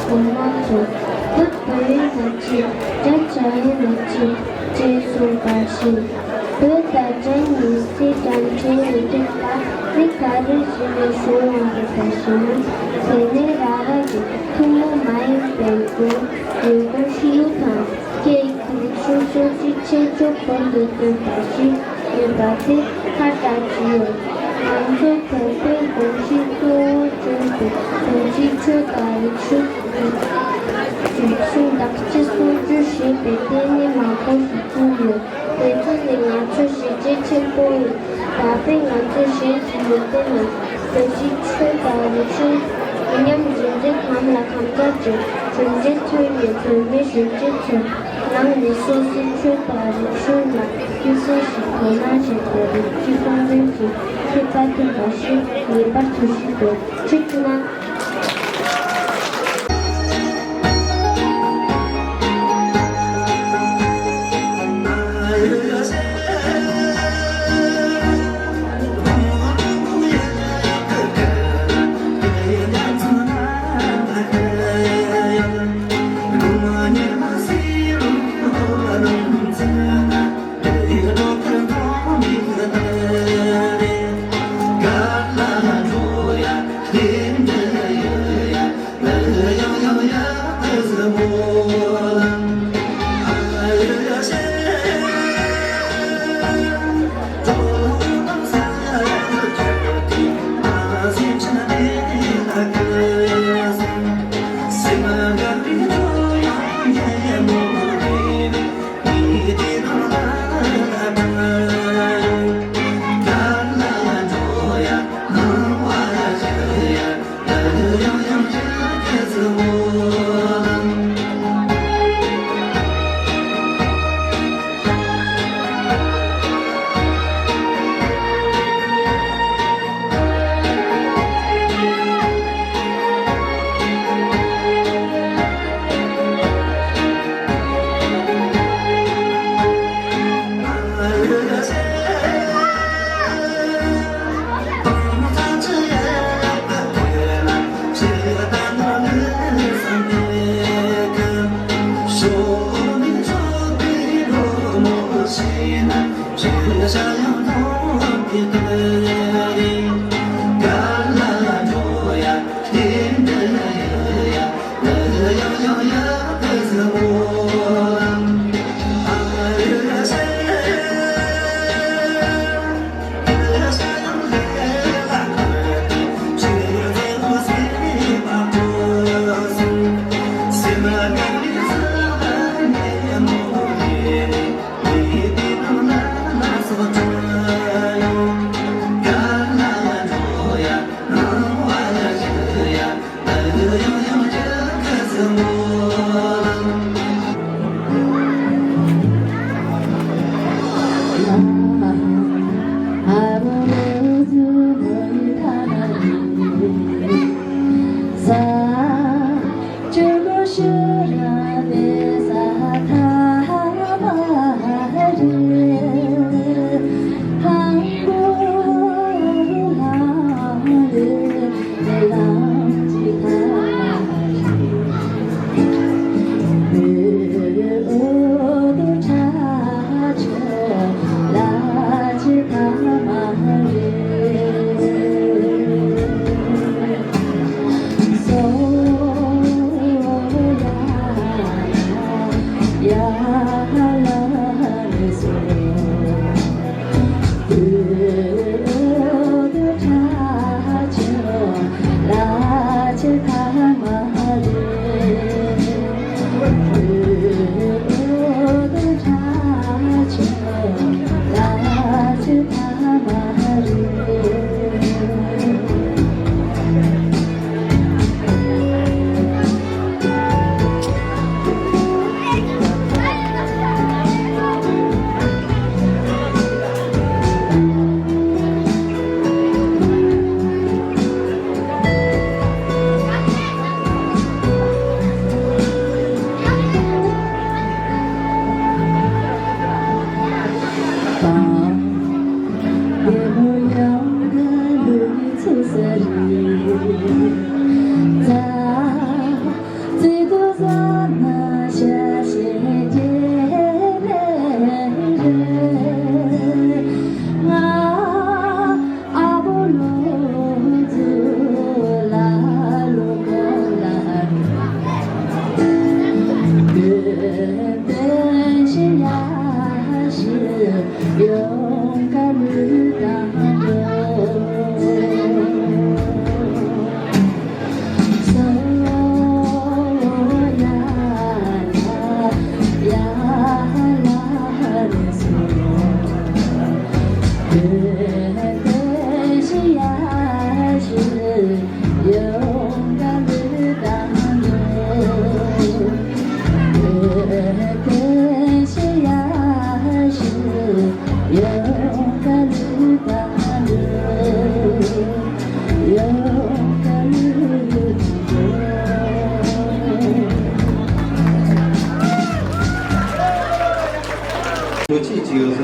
གོང་མ་ཚོ། བོད་བོད་ཡིག་ལ་གཅེས། སྒྲ་སྒྲ་ཡིག་ལ་གཅེས། ཅེས་གསུངས་པ་བཞིན། བོད་དང་སྒྲ་གཉིས་སུ་དང་འབྲེལ་ནས་བསྟན་པ་ནི་ག་རེ་བྱས་ནས་བྱུང་བ་རེད་པ་ཞེ་ན། དེ་ནི་རང་རང་གི་ཐུན་མོང་མ་ཡིན་པའི་སྒོ་ནས་གོམས་གཤིས་དང་། སྐད་ཡིག་གི་རིག་གཞུང་སོགས་ཀྱི་ཁྱད་ཆོས་བོད་དུ་བསྟན་པ་ཞིག་ཡིན་པ་དེ་ཁ་བྲལ་གྱི་ཡོད། ང་ཚོ་བོད་པའི་གོམས་གཤིས་གཙོ་བོ་བརྗོད་པའི་བོད་ཀྱི་ཆོས་དང་རིག་གཞུང་། རིག་གཞུང་བདག་གཅེས་སྲུང་སྐྱོབ་བྱེད་པའི་ལྟེ་གནས་མང་པོ་ཞིག་བཙུགས་ཡོད། དེ་ཚོ་ནི་ང་ཚོའི་གཞི་རྒྱ་ཆེན་པོ་ཡིན། ད་ཕན་ང་ཚོས་གཞན་གྱི་ལུང་བསྟན་ནང་བོད་ཀྱི་ཆོས་དང་རིག་གཞུང་ཉམས་བཞིན་རེད། གང་ལ་གང་འདྲ་ཅིག་གཞོན་སྐྱེས་ཚོས་ནི་བོད་མིའི་གཞོན་སྐྱེས་ཚོ་ནང་ནས་སོ་སོའི་ཆོས་དང་རིག་གཞུང་ལ་ཤུགས་རྐྱེན་ཞིག་དོ་སྣང་བྱེད་པའི་རིགས་ཀྱི་སྲོག་འཛིན་གྱི་མཁས་པ་ཐོན་པ་ཞིག་ངེས་པར་དུ་ཞིག་དགོས། ཁྱེད་ཀྱི་ནང་།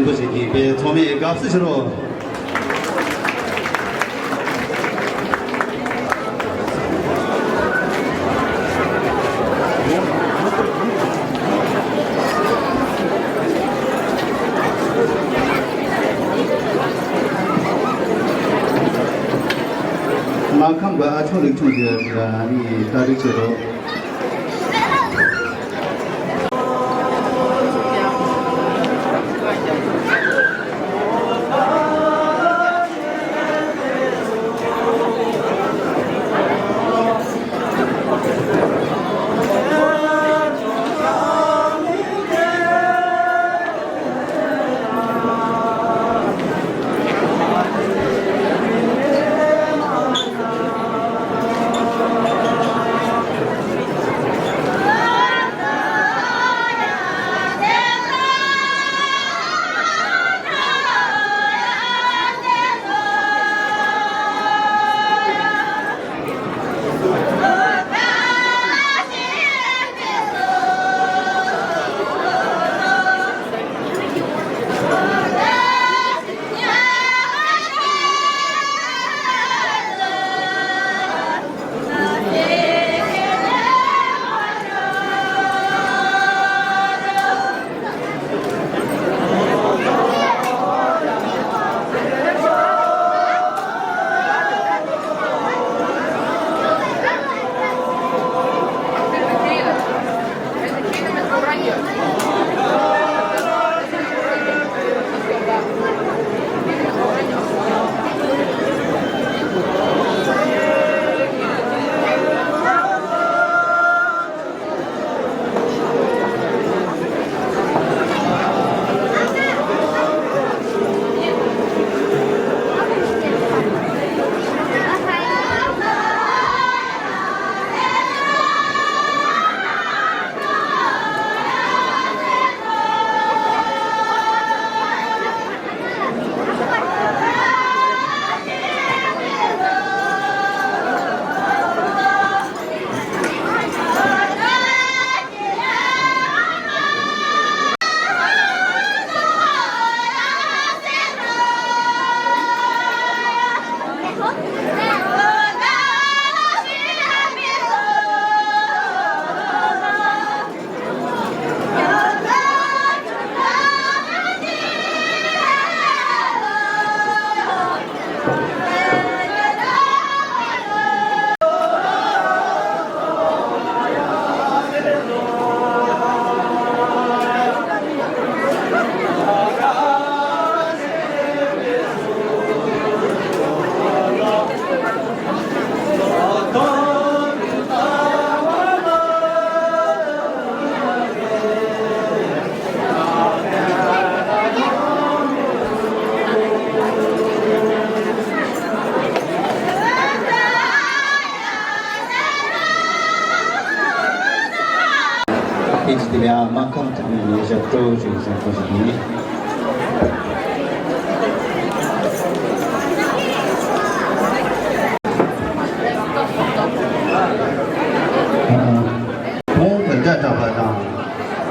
བོ་ཞིག་གིས་དཔེ་ཚང་མས་དགའ་བསུ་ཞུ་རོགས། མ་ཁམས་པ་ཨ་ཆུང་ལེགས་ཆུང་གི་ནི་ལྟ་རིག་བྱེད་རོགས། དེ་ཅི་དེ་ལ་མ་ཁམས་ཐུབ་པའི་ཞབས་བྲོ་ཞིག་གསར་པ་ཞིག་ཡིན། བོང་དང་སྒྲ་གྲགས་པ་དང་།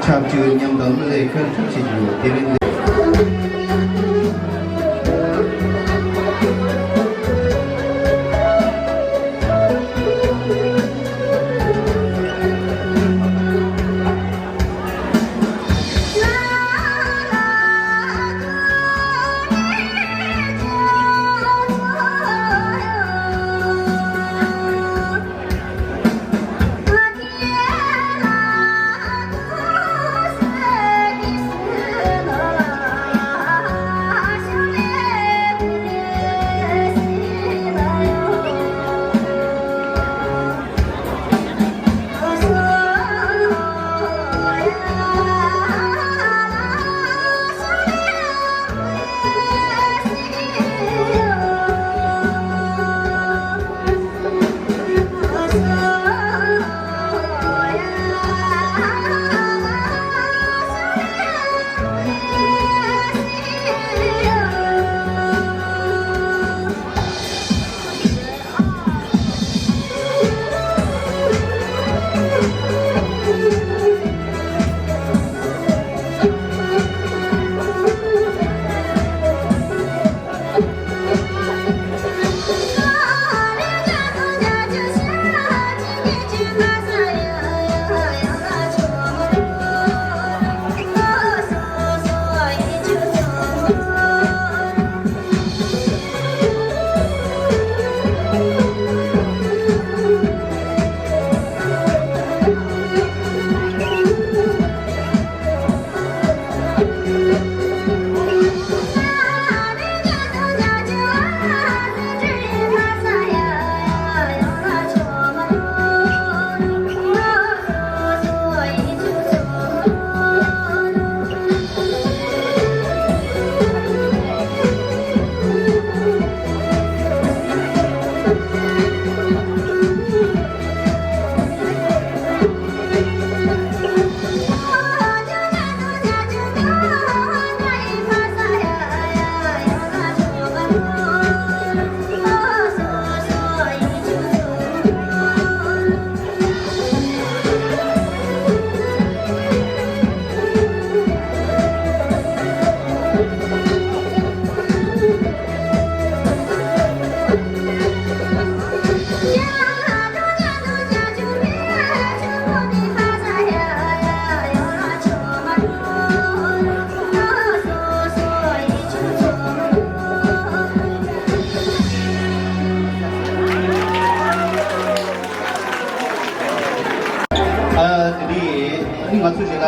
ཆབས་ཅིག་མཉམ་དུ་གླུ་ལེན་ཁྱོན་ཐུབ་བྱེད་ཀྱི་ཡོད། དེ་རིང་འདི།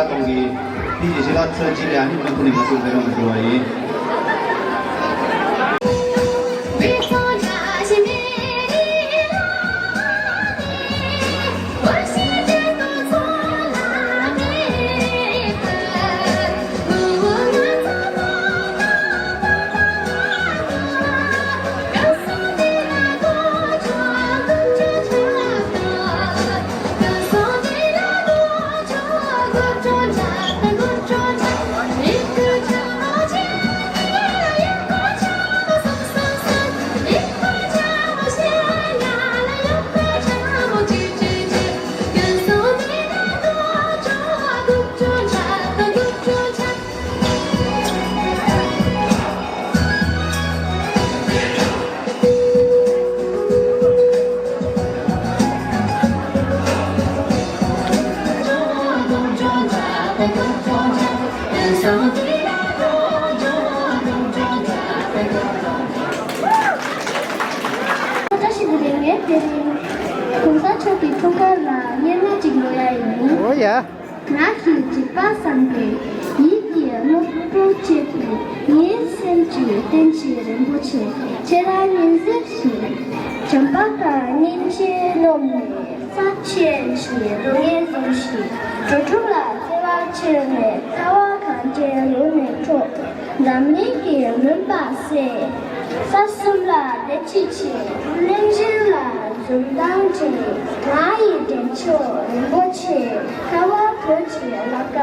གཏོང་གི་དེ་ཡི་ཞི་ལ་ཚོད་ཅིག་ཡང་ནི་མི་ཁུ་ནི་ང་ཚོ་ཟེར་རོགས་མི་འགྲོ་བ་ཡིན། བཀྲ་ཤིས་བདེ་ལེགས། ངས་དེ་རིང་གོང་ས་མཆོག་གི་འཁྲུངས་སྐར་ལ་སྙན་ངག་ཅིག་ཀློག་ཡ་ཡིན། ཨོ་ཡ། ང་གིས་འཇིགས་པ་བསམ་པའི་ཡིད་ཀྱི་རླུང་བུ་བཅད་པས། ངའི་སེམས་ཀྱི་རྟེན་གྱི་རིན་པོ་ཆེ། ཁྱེད་རང་ཉིད་ཟེར་ཞིག་བྱམས་པ་དང་སྙིང་རྗེ་སྣོམ་ནས། ས་ཆེན་གྱི་སྡུག་བསྔལ་བཟུང་ཞིང་། འགྲོ་དྲུག་ལ་བརྩེ་བ་བྱིན་ནས། ཚ་བ་གངས་ཅན་ལུང་ནས་འཕྲོ། འཛམ་གླིང་གི་མུན་པ་བསལ། ས་གསུམ་ལ་བདེ་སྐྱིད་ཆེ། གླིང་བཞི་ལ་འཛུམ་མདངས་ཅན། ང་ཡི་འདྲེན་མཆོག་རིན་པོ་ཆེ། ཁ་བ་བོད་ཀྱི་ལ་ཀ་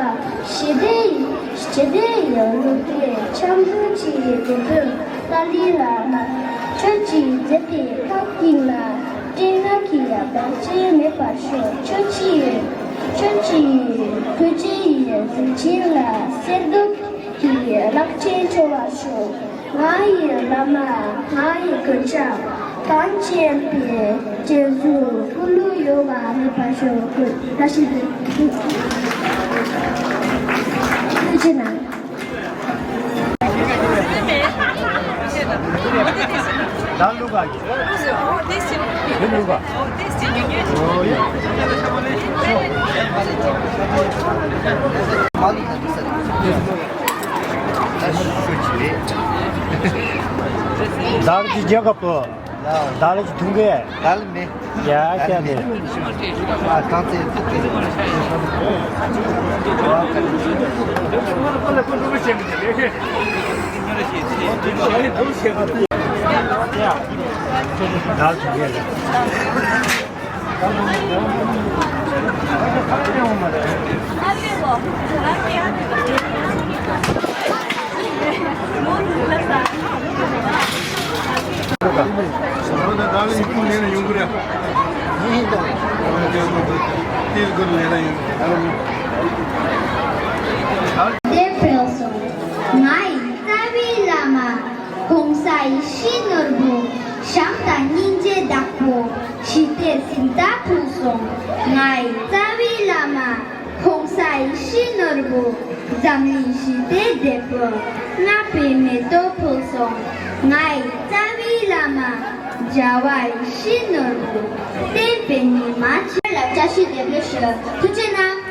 ཞི་བདེ་ཡི། ཞི་བདེ་ཡི་གླུ་སྐད་འཆམ་མཐུན་གྱི་དེད་དཔོན་ཏཱ་ལའི་བླ་མ། ཁྱོད་ཀྱིས་མཛད་པའི་ཁམས་སྐྱིད་ལ། སྤྲིན་ནག་གི་བར་ཆད་མེད་པར་ཤོག་ཁྱོད་ཀྱིས། ཁྱོད་ཀྱིས་ཐུགས་རྗེ་ཡི་གཟི་བྱིན་ལ། གསེར་མདོག་གི་རླབས་ཆེན་འཕྲོ་བར་ཤོག་ང་ཡི་བླ་མ། ང་ཡི་གོ་ཆ། གངས་ཅན་པའི་སྤྱི་གཟུགས་སྐུ་ལུས་གཡོ་བ་མེད་པར་ཤོག་བཀྲ་ཤིས་བདེ་ལེགས། ཐུགས་རྗེ་གནང་། ད་ལུག་ག་གི། དེ་ལུག་ག། ཨོ་ཡ། ད་ལུག་ག་གི། ཟླ་བ་གཅིག་རྒྱལ་ཁབ་ཏུ། ཟླ་བ་གཅིག་ཐུང་གི། ཟླ་བ་མེ། ཡ་ཤ་ནི། ཨ་གང་ཚེ་ཚེ་ཚེ། ཟླ་བ་གཅིག་རྒྱལ་ཁབ། དེ་ཕུལ་སོང་། ང་ཡི་རྩ་བའི་བླ་མ། གོང་ས་ཡེ་ཤེས་ནོར་བུ། བྱམས་དང་སྙིང་རྗེའི་བདག་པོ། ཞི་བདེའི་གཟེངས་རྟགས་ཕུལ་སོང་། ང་ཡི་རྩ་བའི་བླ་མ། གོང་ས་ཡེ་ཤེས་ནོར་བུ། འཛམ་གླིང་ཞི་བདེའི་དེད་དཔོན། བསྔགས་པའི་མེ་ཏོག་ཕུལ་སོང་། ང་ཡི་རྩ་བའི་བླ་མ། རྒྱལ་བ་ཡེ་ཤེས་ནོར་བུ། བསྟན་པའི་ཉི་མ། ཁྱེད་ལ་བཀྲ་ཤིས་བདེ་ལེགས་ཞུ། ཐུགས་རྗེ་གནང་།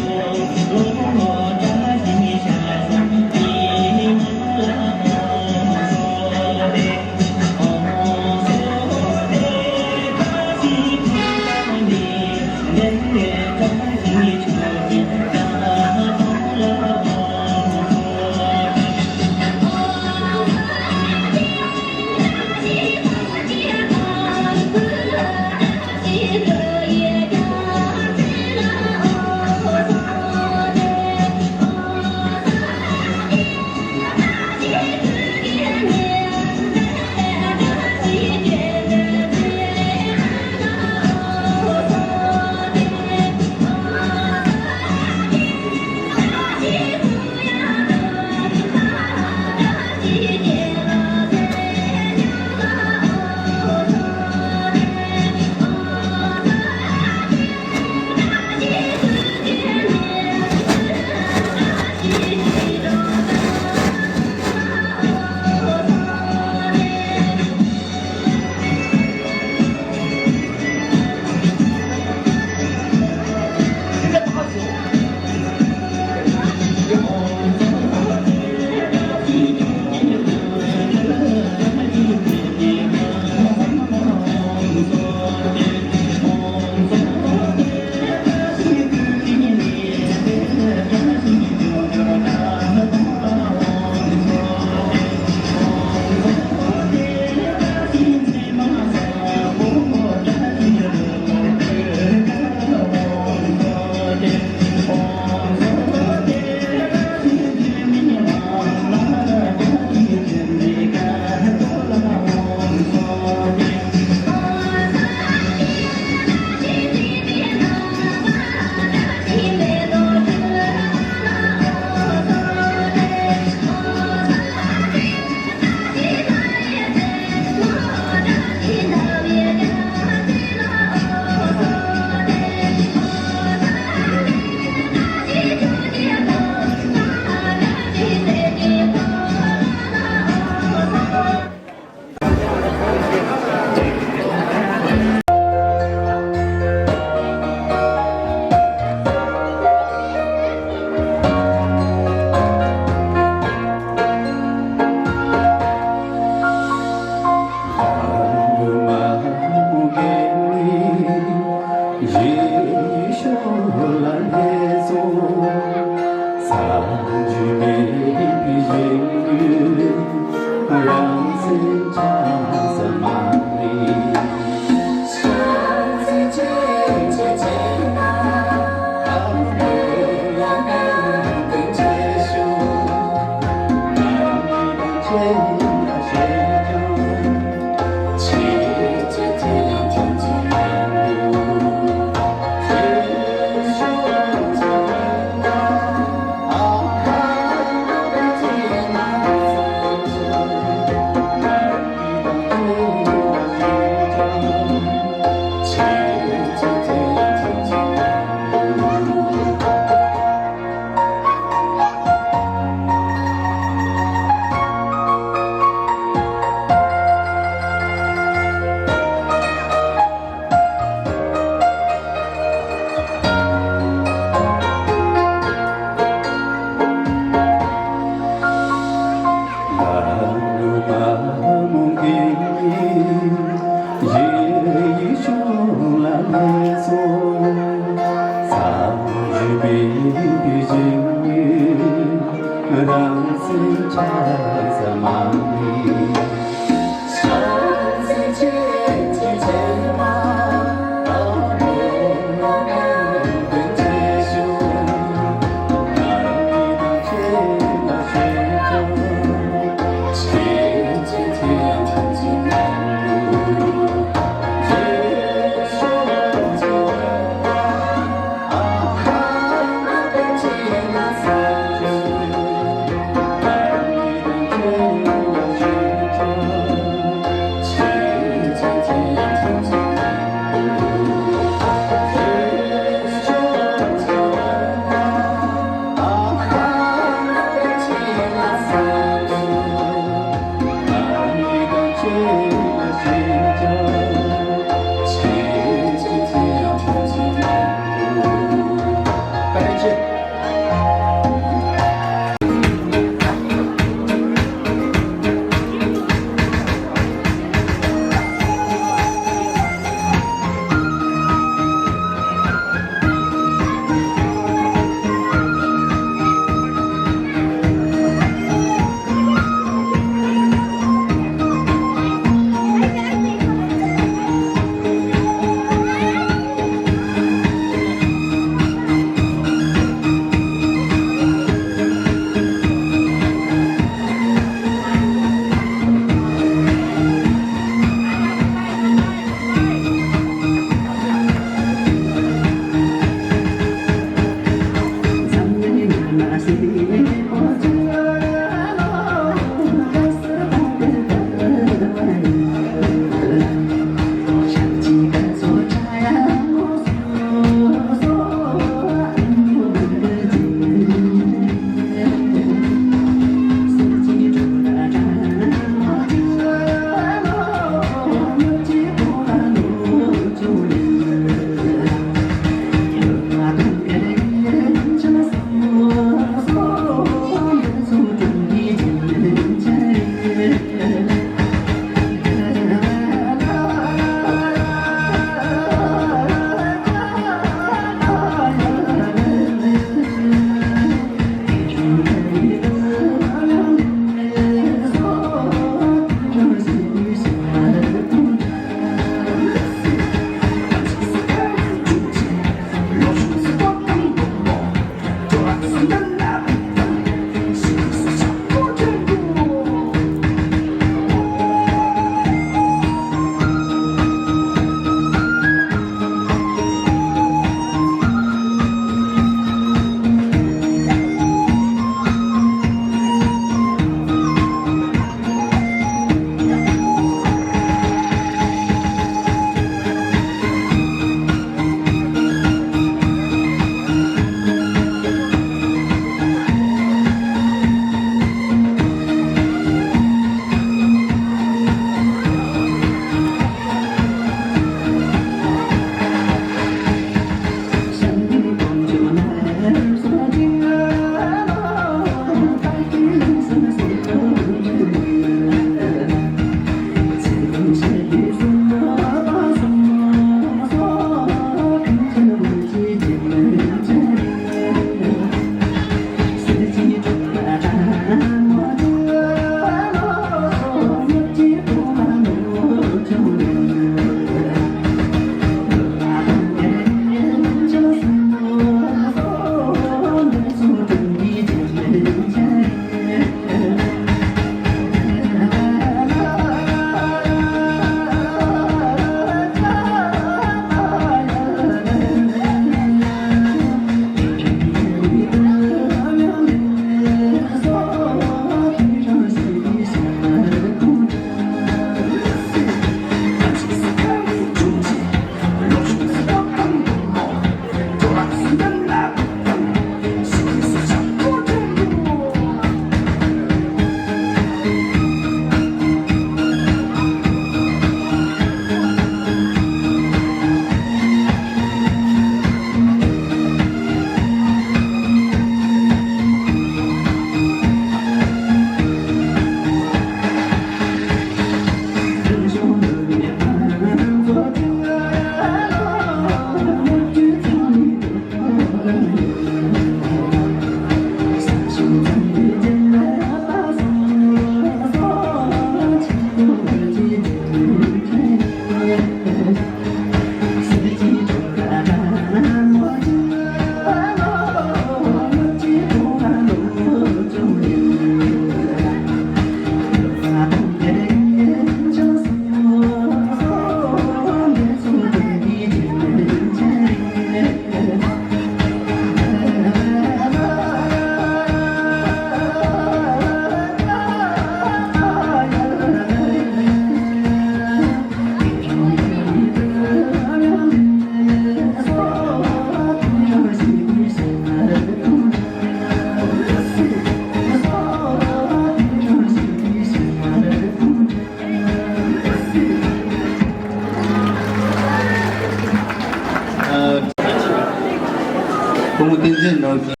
སྐུ་ངོ་བསྟན་འཛིན་ནོར་བུ།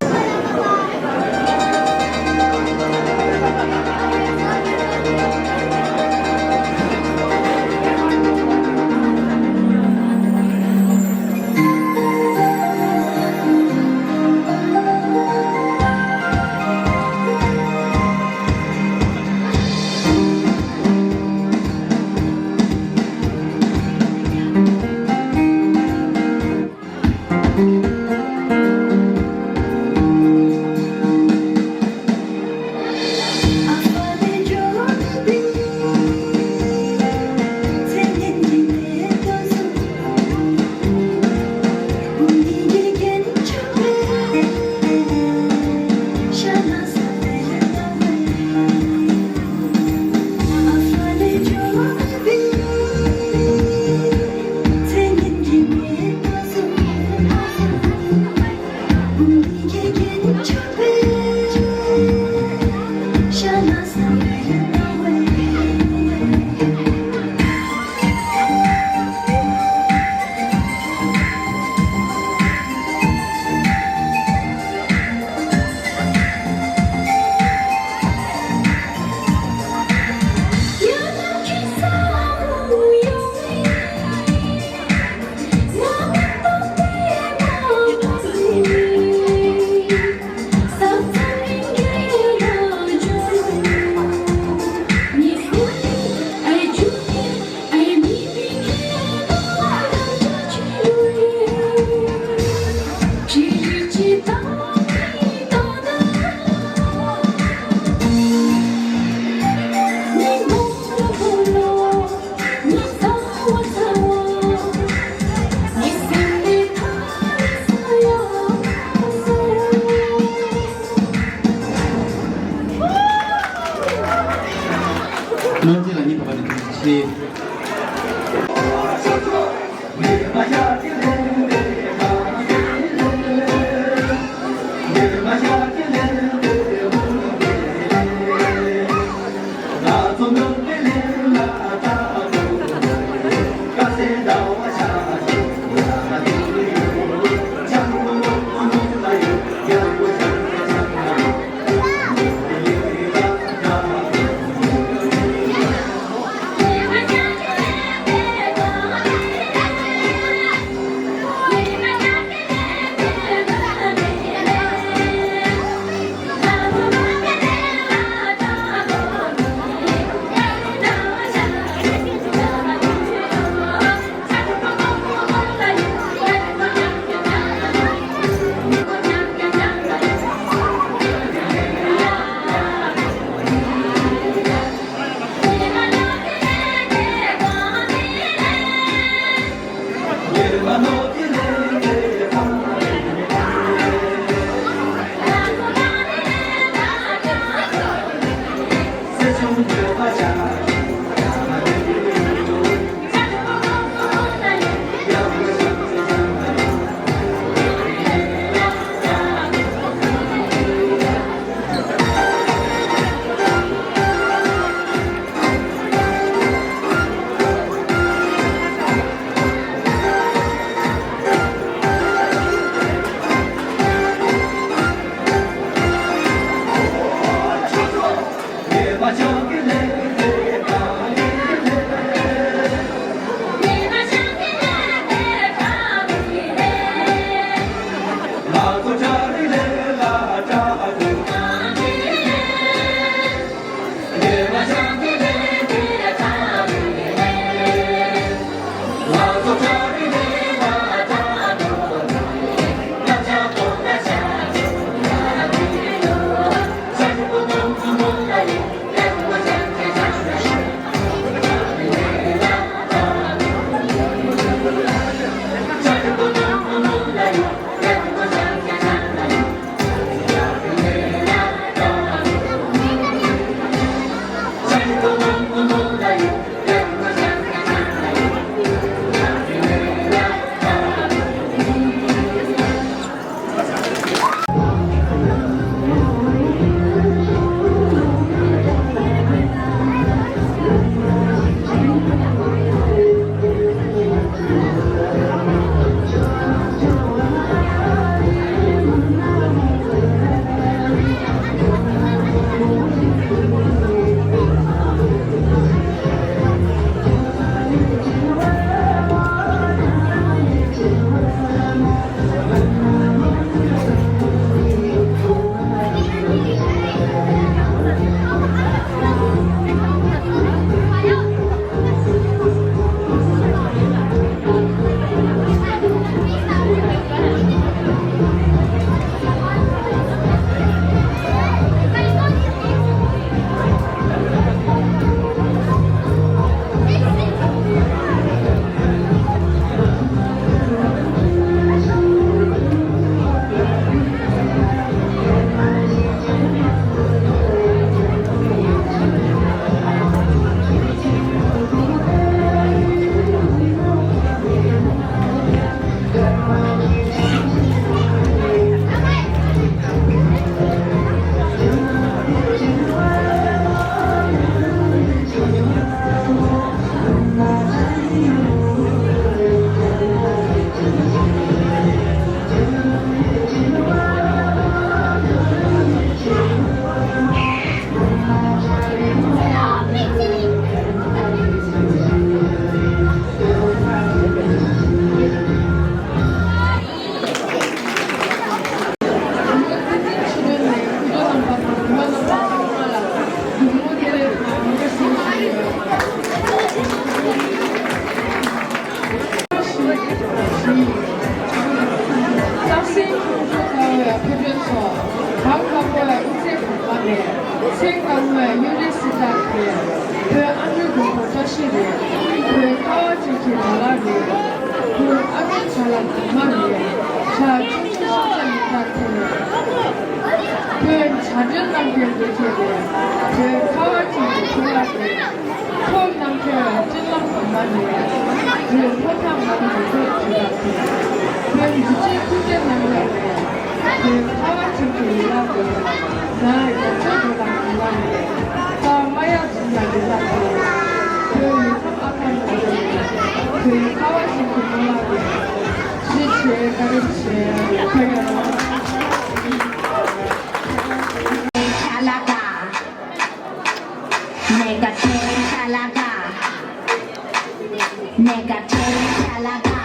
རྩ་སེ་ཁོང་ཁྲོ་ཁ་བའི་ཕེབས་སྒྲོན་སོགས་གང་ཁག་པོའི་དབུ་རྩེ་གོང་མ་ནས་སེ་གང་བའི་གཡུ་ལེ་སི་ཏཱ་ཁེ་བོད་ཨ་མདོའི་མགོན་པོ་བཀྲ་ཤིས་རེད། བོད་ཁ་བ་ཅན་གྱི་ཇ་ལག་རེད། བོད་ཨ་མདོའི་ཇ་ལག་གོང་མ་རེད། ཇ་ཆུང་ཆུང་ཤ་ཚ་ཡིན་ད་ཁེ་རེད། བོད་ཇ་སྤྲེལ་གནང་མཁན་འདི་ཁེ་རེད། བོད་ཁ་བ་ཅན་གྱི་ཕུ་ལག་རེད། ཁོང་རྣམ་ཐར་སྤྱི་ལམ་དུ་མ་ནས་བོད་ཕོ་བྲང་ངམ་ནས་བོད་ཇི་ལ་ཐུག་བོད་འདི་ཆེན་ཁུལ་དེ་རྣམ་ལ་ནས་བོད་ཁ་བ་ཅན་གྱི་ཡུལ་ལ་དགོས་ན་ཡང་ཚོ་དེ་དང་དེ་ལ་ནས་ད་མ་ཡ་ཚུ་ཡ་དེ་ལ་ཐུག་བོད་ཡུལ་ཁམས་ཨ་ཁ་ནང་ལ་ནས་བོད་ཁ་བ་ཅན་གྱི་ཕུ་ལག་རེད། ཞེས་བྱས་བཀའ་དྲིན་ཆེ། ཁ་ཡ་རོ། Mega Cherry Chalaga. Mega Cherry Chalaga.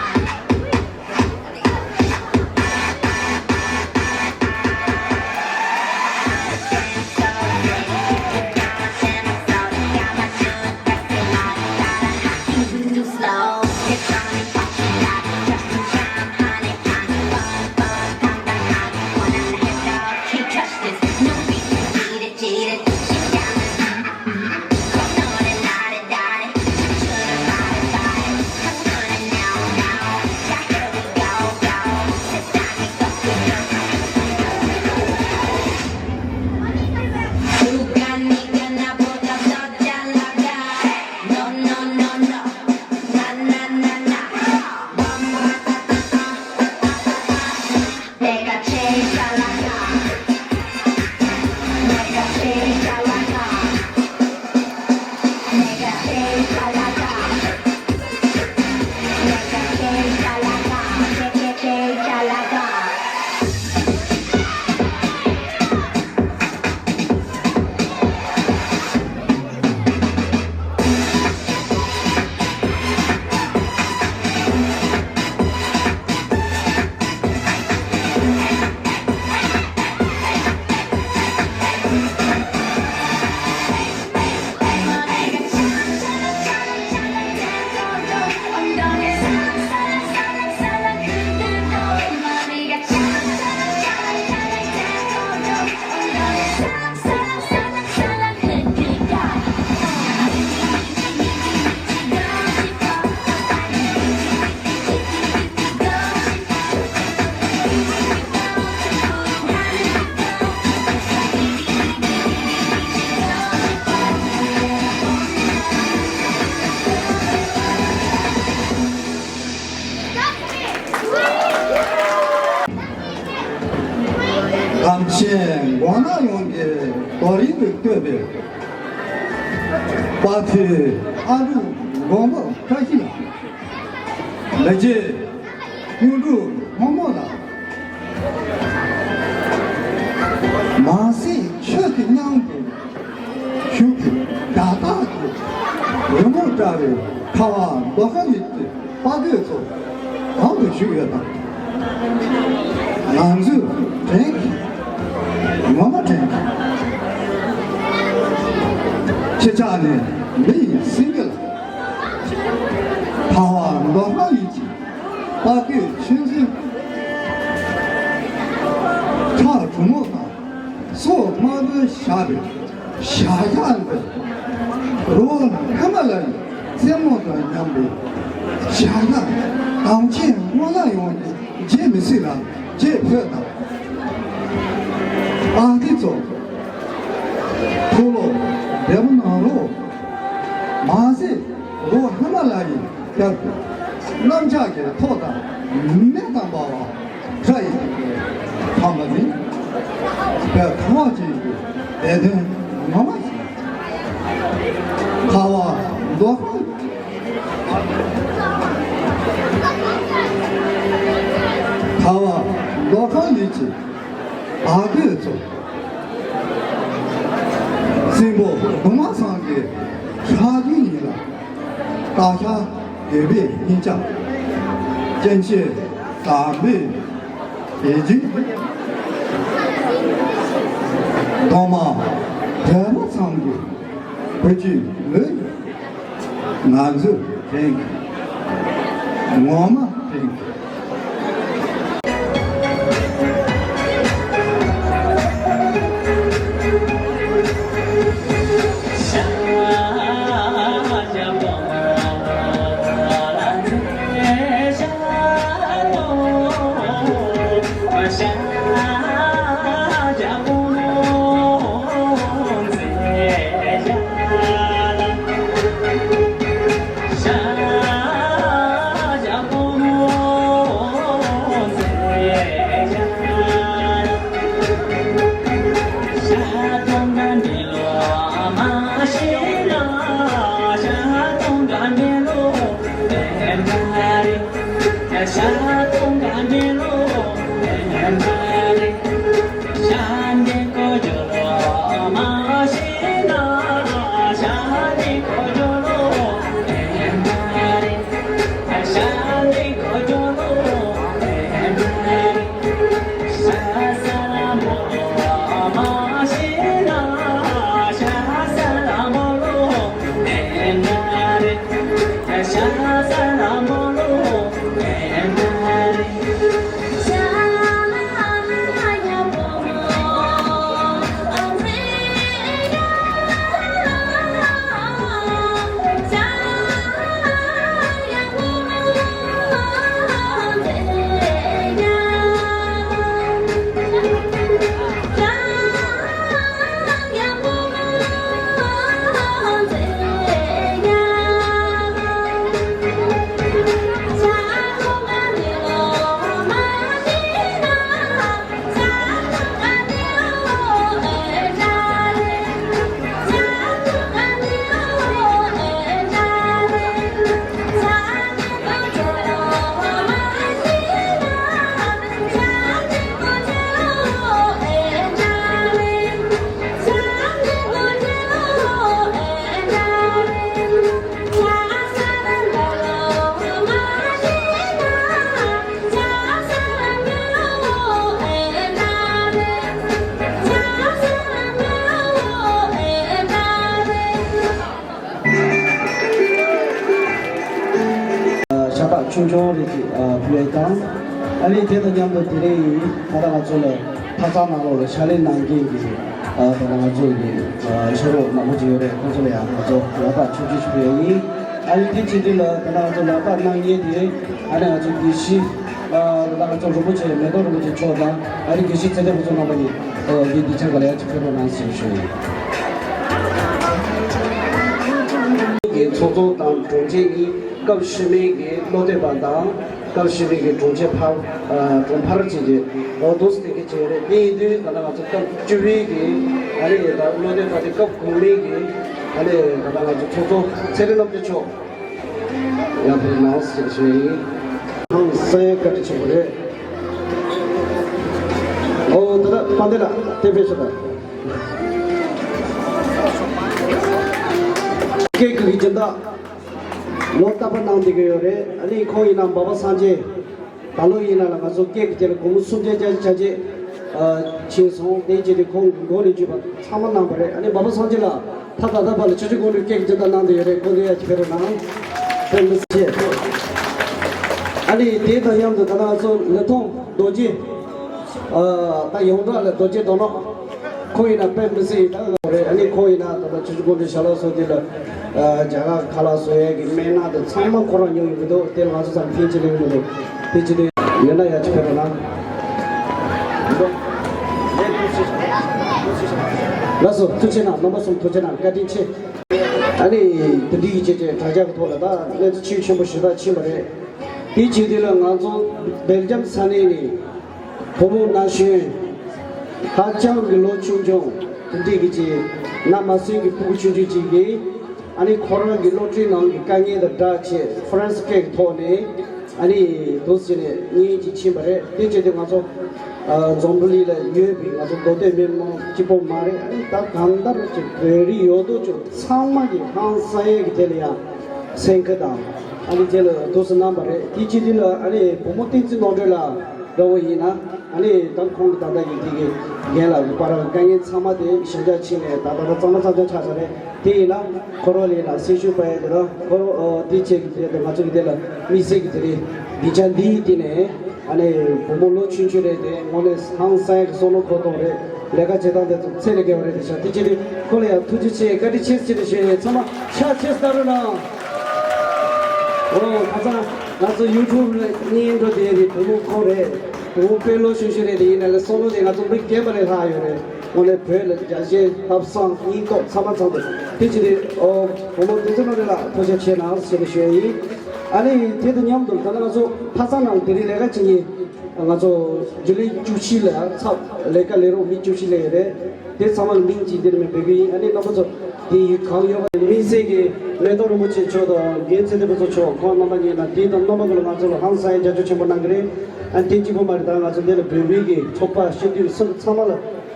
Too slow. གངས་ཅན་མགོ་ནག་ཡོངས་ཀྱི་རྡོ་རིང་དུ་བསྐོས་པའི་དཔའ་ཐུལ་ཨ་འབྲུག་མགོན་པོ་བཀྲ་ཤིས་ལགས། ལ་རྗེ་གཡུ་འབྲུག་ལྷ་མོ་ལགས། མ་ཟད་ཆོས་ཀྱི་མཉམ་དུ་བཞུགས་པའི་དགའ་རྟགས་ཀྱི་རི་མོ་བཀྲ་བའི་ཁ་བ་མདོ་ཁམས་ཡུལ་གྱི་དཔའ་རྒོད་ཚོ་གང་དུ་བཞུགས་ཡོད་དམ། ང་ཚོས་དྲན་གྱི། ངོ་མ་དྲན་གྱི། ཁྱེད་ཅག་ནི་མི་ཡི་སེམས་རྒྱུད་ལ། ཁ་བ་མདོ་ཁམས་ཡུལ་གྱི་དཔའ་རྒོད་ཆུང་ཆུང་། གུང་མོ་དང་སོ་དམར་པོས་བཞག་པའི་ཞག་ཞག་འདི། རི་བོ་ཧི་མ་ལ་ཡའི་རྩེ་མོ་དང་མཉམ་པའི་ཞག་ཞག་དམ་ཅན་སྔོན་ལ་ཡོང་གི་བརྗེད་མི་སྲིད་ལ་བརྗེད་ཕོད་དང་། ཨ་ཏི་ཚོ་ཕུག་ལོ་བདེ་མོ་གནང་རོགས། མ་ཟད་རི་བོ་ཧི་མ་ལ་ཡའི་རྒྱབ་ཏུ་གནམ་ལྕགས་ཀྱི་ཐོག་དང་མེ་དང་འབར་བ་ཁྲ་ཡི་ཕ་མ་ནི་བོད་ཁམས་ཅན་གྱི་བདེ་དོན་ངོ་མ་ཡིན། ཁ་བ་མདོ་ཁམས། ཁ་བ་མདོ་ཁམས་ཡུལ་གྱི་བ་གོས་ཚོ། སྲིན་པོ་གདོང་དམར་ཚང་གི་ཕྲག་རྒྱུན་ཡིན་ལ། སྟག་ཤར་འདོད་པའི་སྙིང་ལྕགས། སྐྱེ་མཆེད་དམ་པའི་ཡིད་ཀྱི། གདོང་དམར་རྒྱལ་པོ་ཚང་གི་བུ་ཁྱུད་ལུས། ང་ཚོས་དེང་ངོ་མ་དེང་། ཤ་སྟག་ཆུང་ཆུང་རེད་ཅེས་ཕུལ་ཡས་དང་། ཨ་ནི་དེ་དང་མཉམ་དུ་དེ་རིང་ད་ལྟ་ང་ཚོ་ལ་ཐབ་ཚང་ནང་ལོགས་ལ་ཕྱག་ལས་གནང་མཁན་གྱི་ད་ལྟ་ང་ཚོ་གི་ཕྱག་རོགས་མང་པོ་ཅིག་ཡོད་རེད། ཁོང་ཚོ་ལ་ཡང་ང་ཚོ་ལག་རྟགས་ཆུང་ཆུང་ཞིག་ཕུལ་ཡས་ཡིན། ཨ་ནི་དེ་བྱེད་དུས་ལ་ད་ལྟ་ང་ཚོ་ལག་རྟགས་གནང་མཁན་དེ་ཨ་ནི་ང་ཚོ་དགེ་བཤེས་ད་ལྟ་ང་ཚོ་རིན་པོ་ཆེ་མེ་ཏོག་རིན་པོ་ཆེ་མཆོག་དང་ཨ་ནི་དགེ་བཤེས་ཚེ་བརྟན་ཕུན་ཚོགས་རྣམ་པ་གཉིས་འདི་འདི་ཆ་ག་ལ་ཡང་ཅིག་ཕེབས་རོགས་གནང་ཞེས་ཞུ་ཡིན། གི་ཚོགས་གཙོ་དང་དྲུང་ཆེ་གཉིས་སྐབས་ཕྱི་མའི་གི་བློ་གཏད་པ་དང་སྐབས་ཕྱི་མའི་གི་དྲུང་ཆེ་ཕར་ཨ་དྲུང་ཕར་བྱེད་ཀྱི་འོ་དོ་སྟེ་གི་བྱེད་རེད། དེ་ཡིན་དུས་ད་ལྟ་ང་ཚོ་སྐབས་བཅུ་པའི་གི་ཨ་ནི་ད་བློ་གཏད་པ་དེ་སྐབས་གོང་མའི་གི་ཨ་ནི་ད་ལྟ་ང་ཚོ་ཚོགས་གཙོ་ཚེ་རིང་རྣམ་རྒྱལ་མཆོག་ཡར་ཕེབས་གནང་ཟེར་ཞུ་ཡིན། ཧང་སང་བཀའ་དྲིན་ཆེན་པོ་རེད། ཨོ་ད་ལྟ་དཔལ་ལྡན་ལགས་བསྟན་པའི་ཆེད་དུ། སྐད་གི་སྦྱིན་བདག་ལོ་རྟག་པར་གནང་བསྡད་ཀྱི་ཡོད་རེད། ཨ་ནི་ཁོང་ཡིན་ན་འབའ་པ་སངས་རྒྱས་ད་ལོ་ཡིན་ན་ལ་ང་ཚོ་སྐད་གི་དེ་ལ་སྒོར་མོ་སུམ་བརྒྱ་བརྒྱ་ཆ་བྱེད་ཕྱིན་སོང་། དེ་བྱས་ཏེ་ཁོང་གི་མགོ་ནས་མཇུག་བར་ཚང་མ་གནང་བ་རེད། ཨ་ནི་འབའ་པ་སངས་རྒྱས་ལགས་ད་ད་ལྟ་བར་ལ་ཆུ་ཚོད་དགོང་དྲོའི་སྐད་ཀྱི་སྦྱིན་བདག་གནང་བསྡད་ཡོད་རེད། ཁོང་དེ་ཡར་ཅིག་ཕེབས་རོགས་གནང་། དཔེ་མི་སྲིད་ཆེ། ཨ་ནི་དེ་དང་མཉམ་དུ་ད་ལྟ་ང་ཚོ་ལི་ཐོང་རྡོ་རྗེ། ཨ། ད་ཡོངས་གྲགས་ལ་རྡོ་རྗེ་རྡོ་ནོར། ཁོང་ཡིན་ན་དཔེ་མི་སྲིད་ད་རེད། ཨ་ནི་ཁོང་ཡིན་ན་ད་ལྟ་ཆུ་བཞི་སྒང་དྲུག་ཞལ་ལག་བཟོ་དེ་ལ། ཨ། རྒྱ་གར་ཁ་ལག་བཟོ་ཡས་ཀྱི་སྨན་སྣ་དང་ཚང་མ་ཁོ་རང་ཉོ་ཡོང་གི་འདུག་དེ་ལ་ང་ཚོ་ཚང་མ་ཕན་ཆེ་ལེ་ཡོང་གི་འདུག་དེ་ཅི་དེ་ཡོད་ན་ཡ་ཅི་ཕེབས་རོགས་གནང་། ལགས་སོ། ཐུགས་རྗེ་གནང་། རྣམ་པ་གསུམ་ཐུགས་རྗེ་གནང་། བཀའ་དྲིན་ཆེ། ཨ་ནི་དེ་འདྲའི་ཡིད་ཆེས་བྱས་དྲ་རྒྱ་གི་ཐོག་ལ་ད་གནས་ཚུལ་ཆེས་ཆེན་པོ་ཞེ་དྲག་ཕྱིན་པ་རེད། དེ་བྱེད་དུས་ལ་ང་ཚོ་སྦེལ་ཇམ་ས་གནས་ནས་བུ་མོ་ན་གཞོན་ཧ་ཅང་གི་ལོ་ཆུང་ཆུང་དེ་འདྲའི་གི་ཅིག་ན་མ་སོན་གྱི་ཕྲུ་གུ་ཆུང་ཆུང་ཅིག་གིས་ཨ་ནི་ཁོ་རང་གི་སློབ་གྲྭའི་ནང་གི་དཀའ་ངལ་དང་སྦྲགས་བྱས་ཧྥ་རན་སི་སྐད་ཀྱི་ཐོག་ནས་ཨ་ནི་འདུག་ཟེར་ནས་བརྙན་ཅིག་ཕྱིན་པ་རེད། དེ་བྱེད་དུས་ང་ཚོ་ཨ། འཛམ་བུ་གླིང་ལ་ཡོད་པའི་ང་ཚོ་མདོ་སྟོད་མི་མང་གཅིག་པོ་མ་རེད། ཨ་ནི་ད་གང་ལྟར་ཅིག་བོད་རིགས་ཡོད་དོ་ཅོག་ཚང་མ་གི་ཧང་སང་ཡས་ཀྱི་དེ་ལ་ཡང་སེམས་ཁུར་དང་ཨ་ནི་དེ་ལ་འདུག་སེ་གནང་པ་རེད། དེ་ཅི་དེ་ལ་ཨ་ནི་བུ་མོ་བསྟན་འཛིན་ནོར་སྒྲོན་ལགས་འདྲ་བོ་ཡིན་ན་ཨ་ནི་ད་ཁོང་གི་ད་ལྟ་གི་དེ་གི་རྒན་ལགས་ཀྱི་པར་དཀའ་ངལ་ཚང་མ་དེ་ཞེན་ཆགས་ཕྱིན་ནས་ད་ད་ལྟ་གཙང་མ་གཙང་རྐྱང་ཆགས་ཚར་རེད། དེ་ཡིན་ན་ཁོ་རང་ལ་ཡིན་ན་སེམས་ཤུགས་སྤར་ཡས་དེ་དང་ཁོ་རང་དེ་བྱས་ཀྱི་དེ་དང་ང་ཚོ་གི་དེ་ལ་དམིགས་བསལ་གྱི་དེ་རེད། སྡིངས་ཆ་འདིའི་སྟེང་ནས། ཨ་ནི་བུ་མོ་ལོ་ཆུང་ཆུང་རེད་དེ་དངོས་གནས་ཧང་སང་གི་བསམ་བློ་འཁོར་གཏོང་རེད། ལས་ཀ་བྱེད་སྟངས་དེ་ཚོ་ཚད་ལས་བརྒལ་བ་རེད་དེ་ཤག་དེ་ཅི་རེད། ཁོ་ལ་ཡང་ཐུགས་རྗེ་ཆེ་བཀའ་དྲིན་ཆེ་ཟེར་ནས་ཞུ་ཡས། ཚང་མ་ཕྱག་ཕྱིས་སུ་བརྡབ་རོགས་གནང་། འོ་ཁ་སང་ང་ཚོ་ཡུ་ཊུབ་ལ་བརྙན་འགྲོ་དེ་རེད། བུ་མོ་ཁོང་རེད། བུ་མོ་དཔེ་ལོ་ཆུང་ཆུང་རེད་དེ་ཡིན་ན་ལས་བསམ་བློ་དེ་ང་ཚོ་མི་རྒན་པ་ལས་ལྷག་ཡོད་རེད། དངོས་གནས་བོད་ལ་རྒྱལ་ཞེན་ལྷག་བསམ་སྙིང་སྟོབས་ཚང་མ་ཚང་འདུག་དེ་ཅི་རེད། འོ་བུ་མོ་བསྟན་འཛིན་ནོར་སྒྲོན་ལགས་ཐུགས་རྗེ་ཆེ་གནང་ཟེར་ནས་ཞུ་ཡས་ཡིན། ཨ་ནི་དེ་དང་མཉམ་དུ་ད་ལྟ་ང་ཚོ་ཕ་ཚང་ནང་དེ་རིང་ལས་ཀ་བྱེད་མཁན་ང་ཚོ་རྒྱུན་ལས་བཅུ་བཞི་ལ་ཚབ་ལས་ཀ་ལས་རོགས་མི་བཅུ་བཞི་ལས་ཡོད་རེད། དེ་ཚང་མ་ལ་མིང་ཅིག་འདིར་མི་འབོད་ཀྱི་ཡིན། ཨ་ནི་རྣམ་པ་ཚོ་དེ་ཡུལ་གང་ཡོད་པ་དམིགས་བསལ་གྱི་མེ་ཏོག་རིན་པོ་ཆེ་མཆོག་དང་རྒན་ཚེ་བརྟན་ཕུན་ཚོགས་མཆོག་ཁོང་རྣམ་པ་གཉིས་ལ་དེ་དང་རྣམ་པ་ཀུན་ལ་ང་ཚོ་ལ་ཧང་སང་ཡས་རྒྱབ་སྐྱོར་ཆེན་པོ་གནང་གི་རེད། ཨ་ནི་དེ་གཅིག་པོ་མ་རེད། ད་ང་ཚོ་འདི་ལ་འབོད་སྐུལ་གྱི་ཚོགས་པ་སྤྱི་འཐུས་སུ་ཚང་མ་ལ་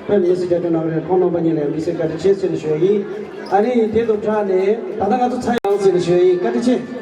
དཔེ་མི་སྲིད་རྒྱབ་སྐྱོར་གནང་གི་རེད། ཁོང་རྣམ་པ་གཉིས་ལ་ཡང་དམིགས་བསལ་བཀའ་དྲིན་ཆེ་ཟེར་ནས་ཞུ་ཡ་ཡིན། ཨ་ནི་དེ་དང་སྦྲགས་ནས་ད་ལྟ་ང་ཚོ་ཚར་ཡང་ཟེར་ནས་ཞུ་ཡ་ཡིན། བཀའ་དྲིན་ཆེ།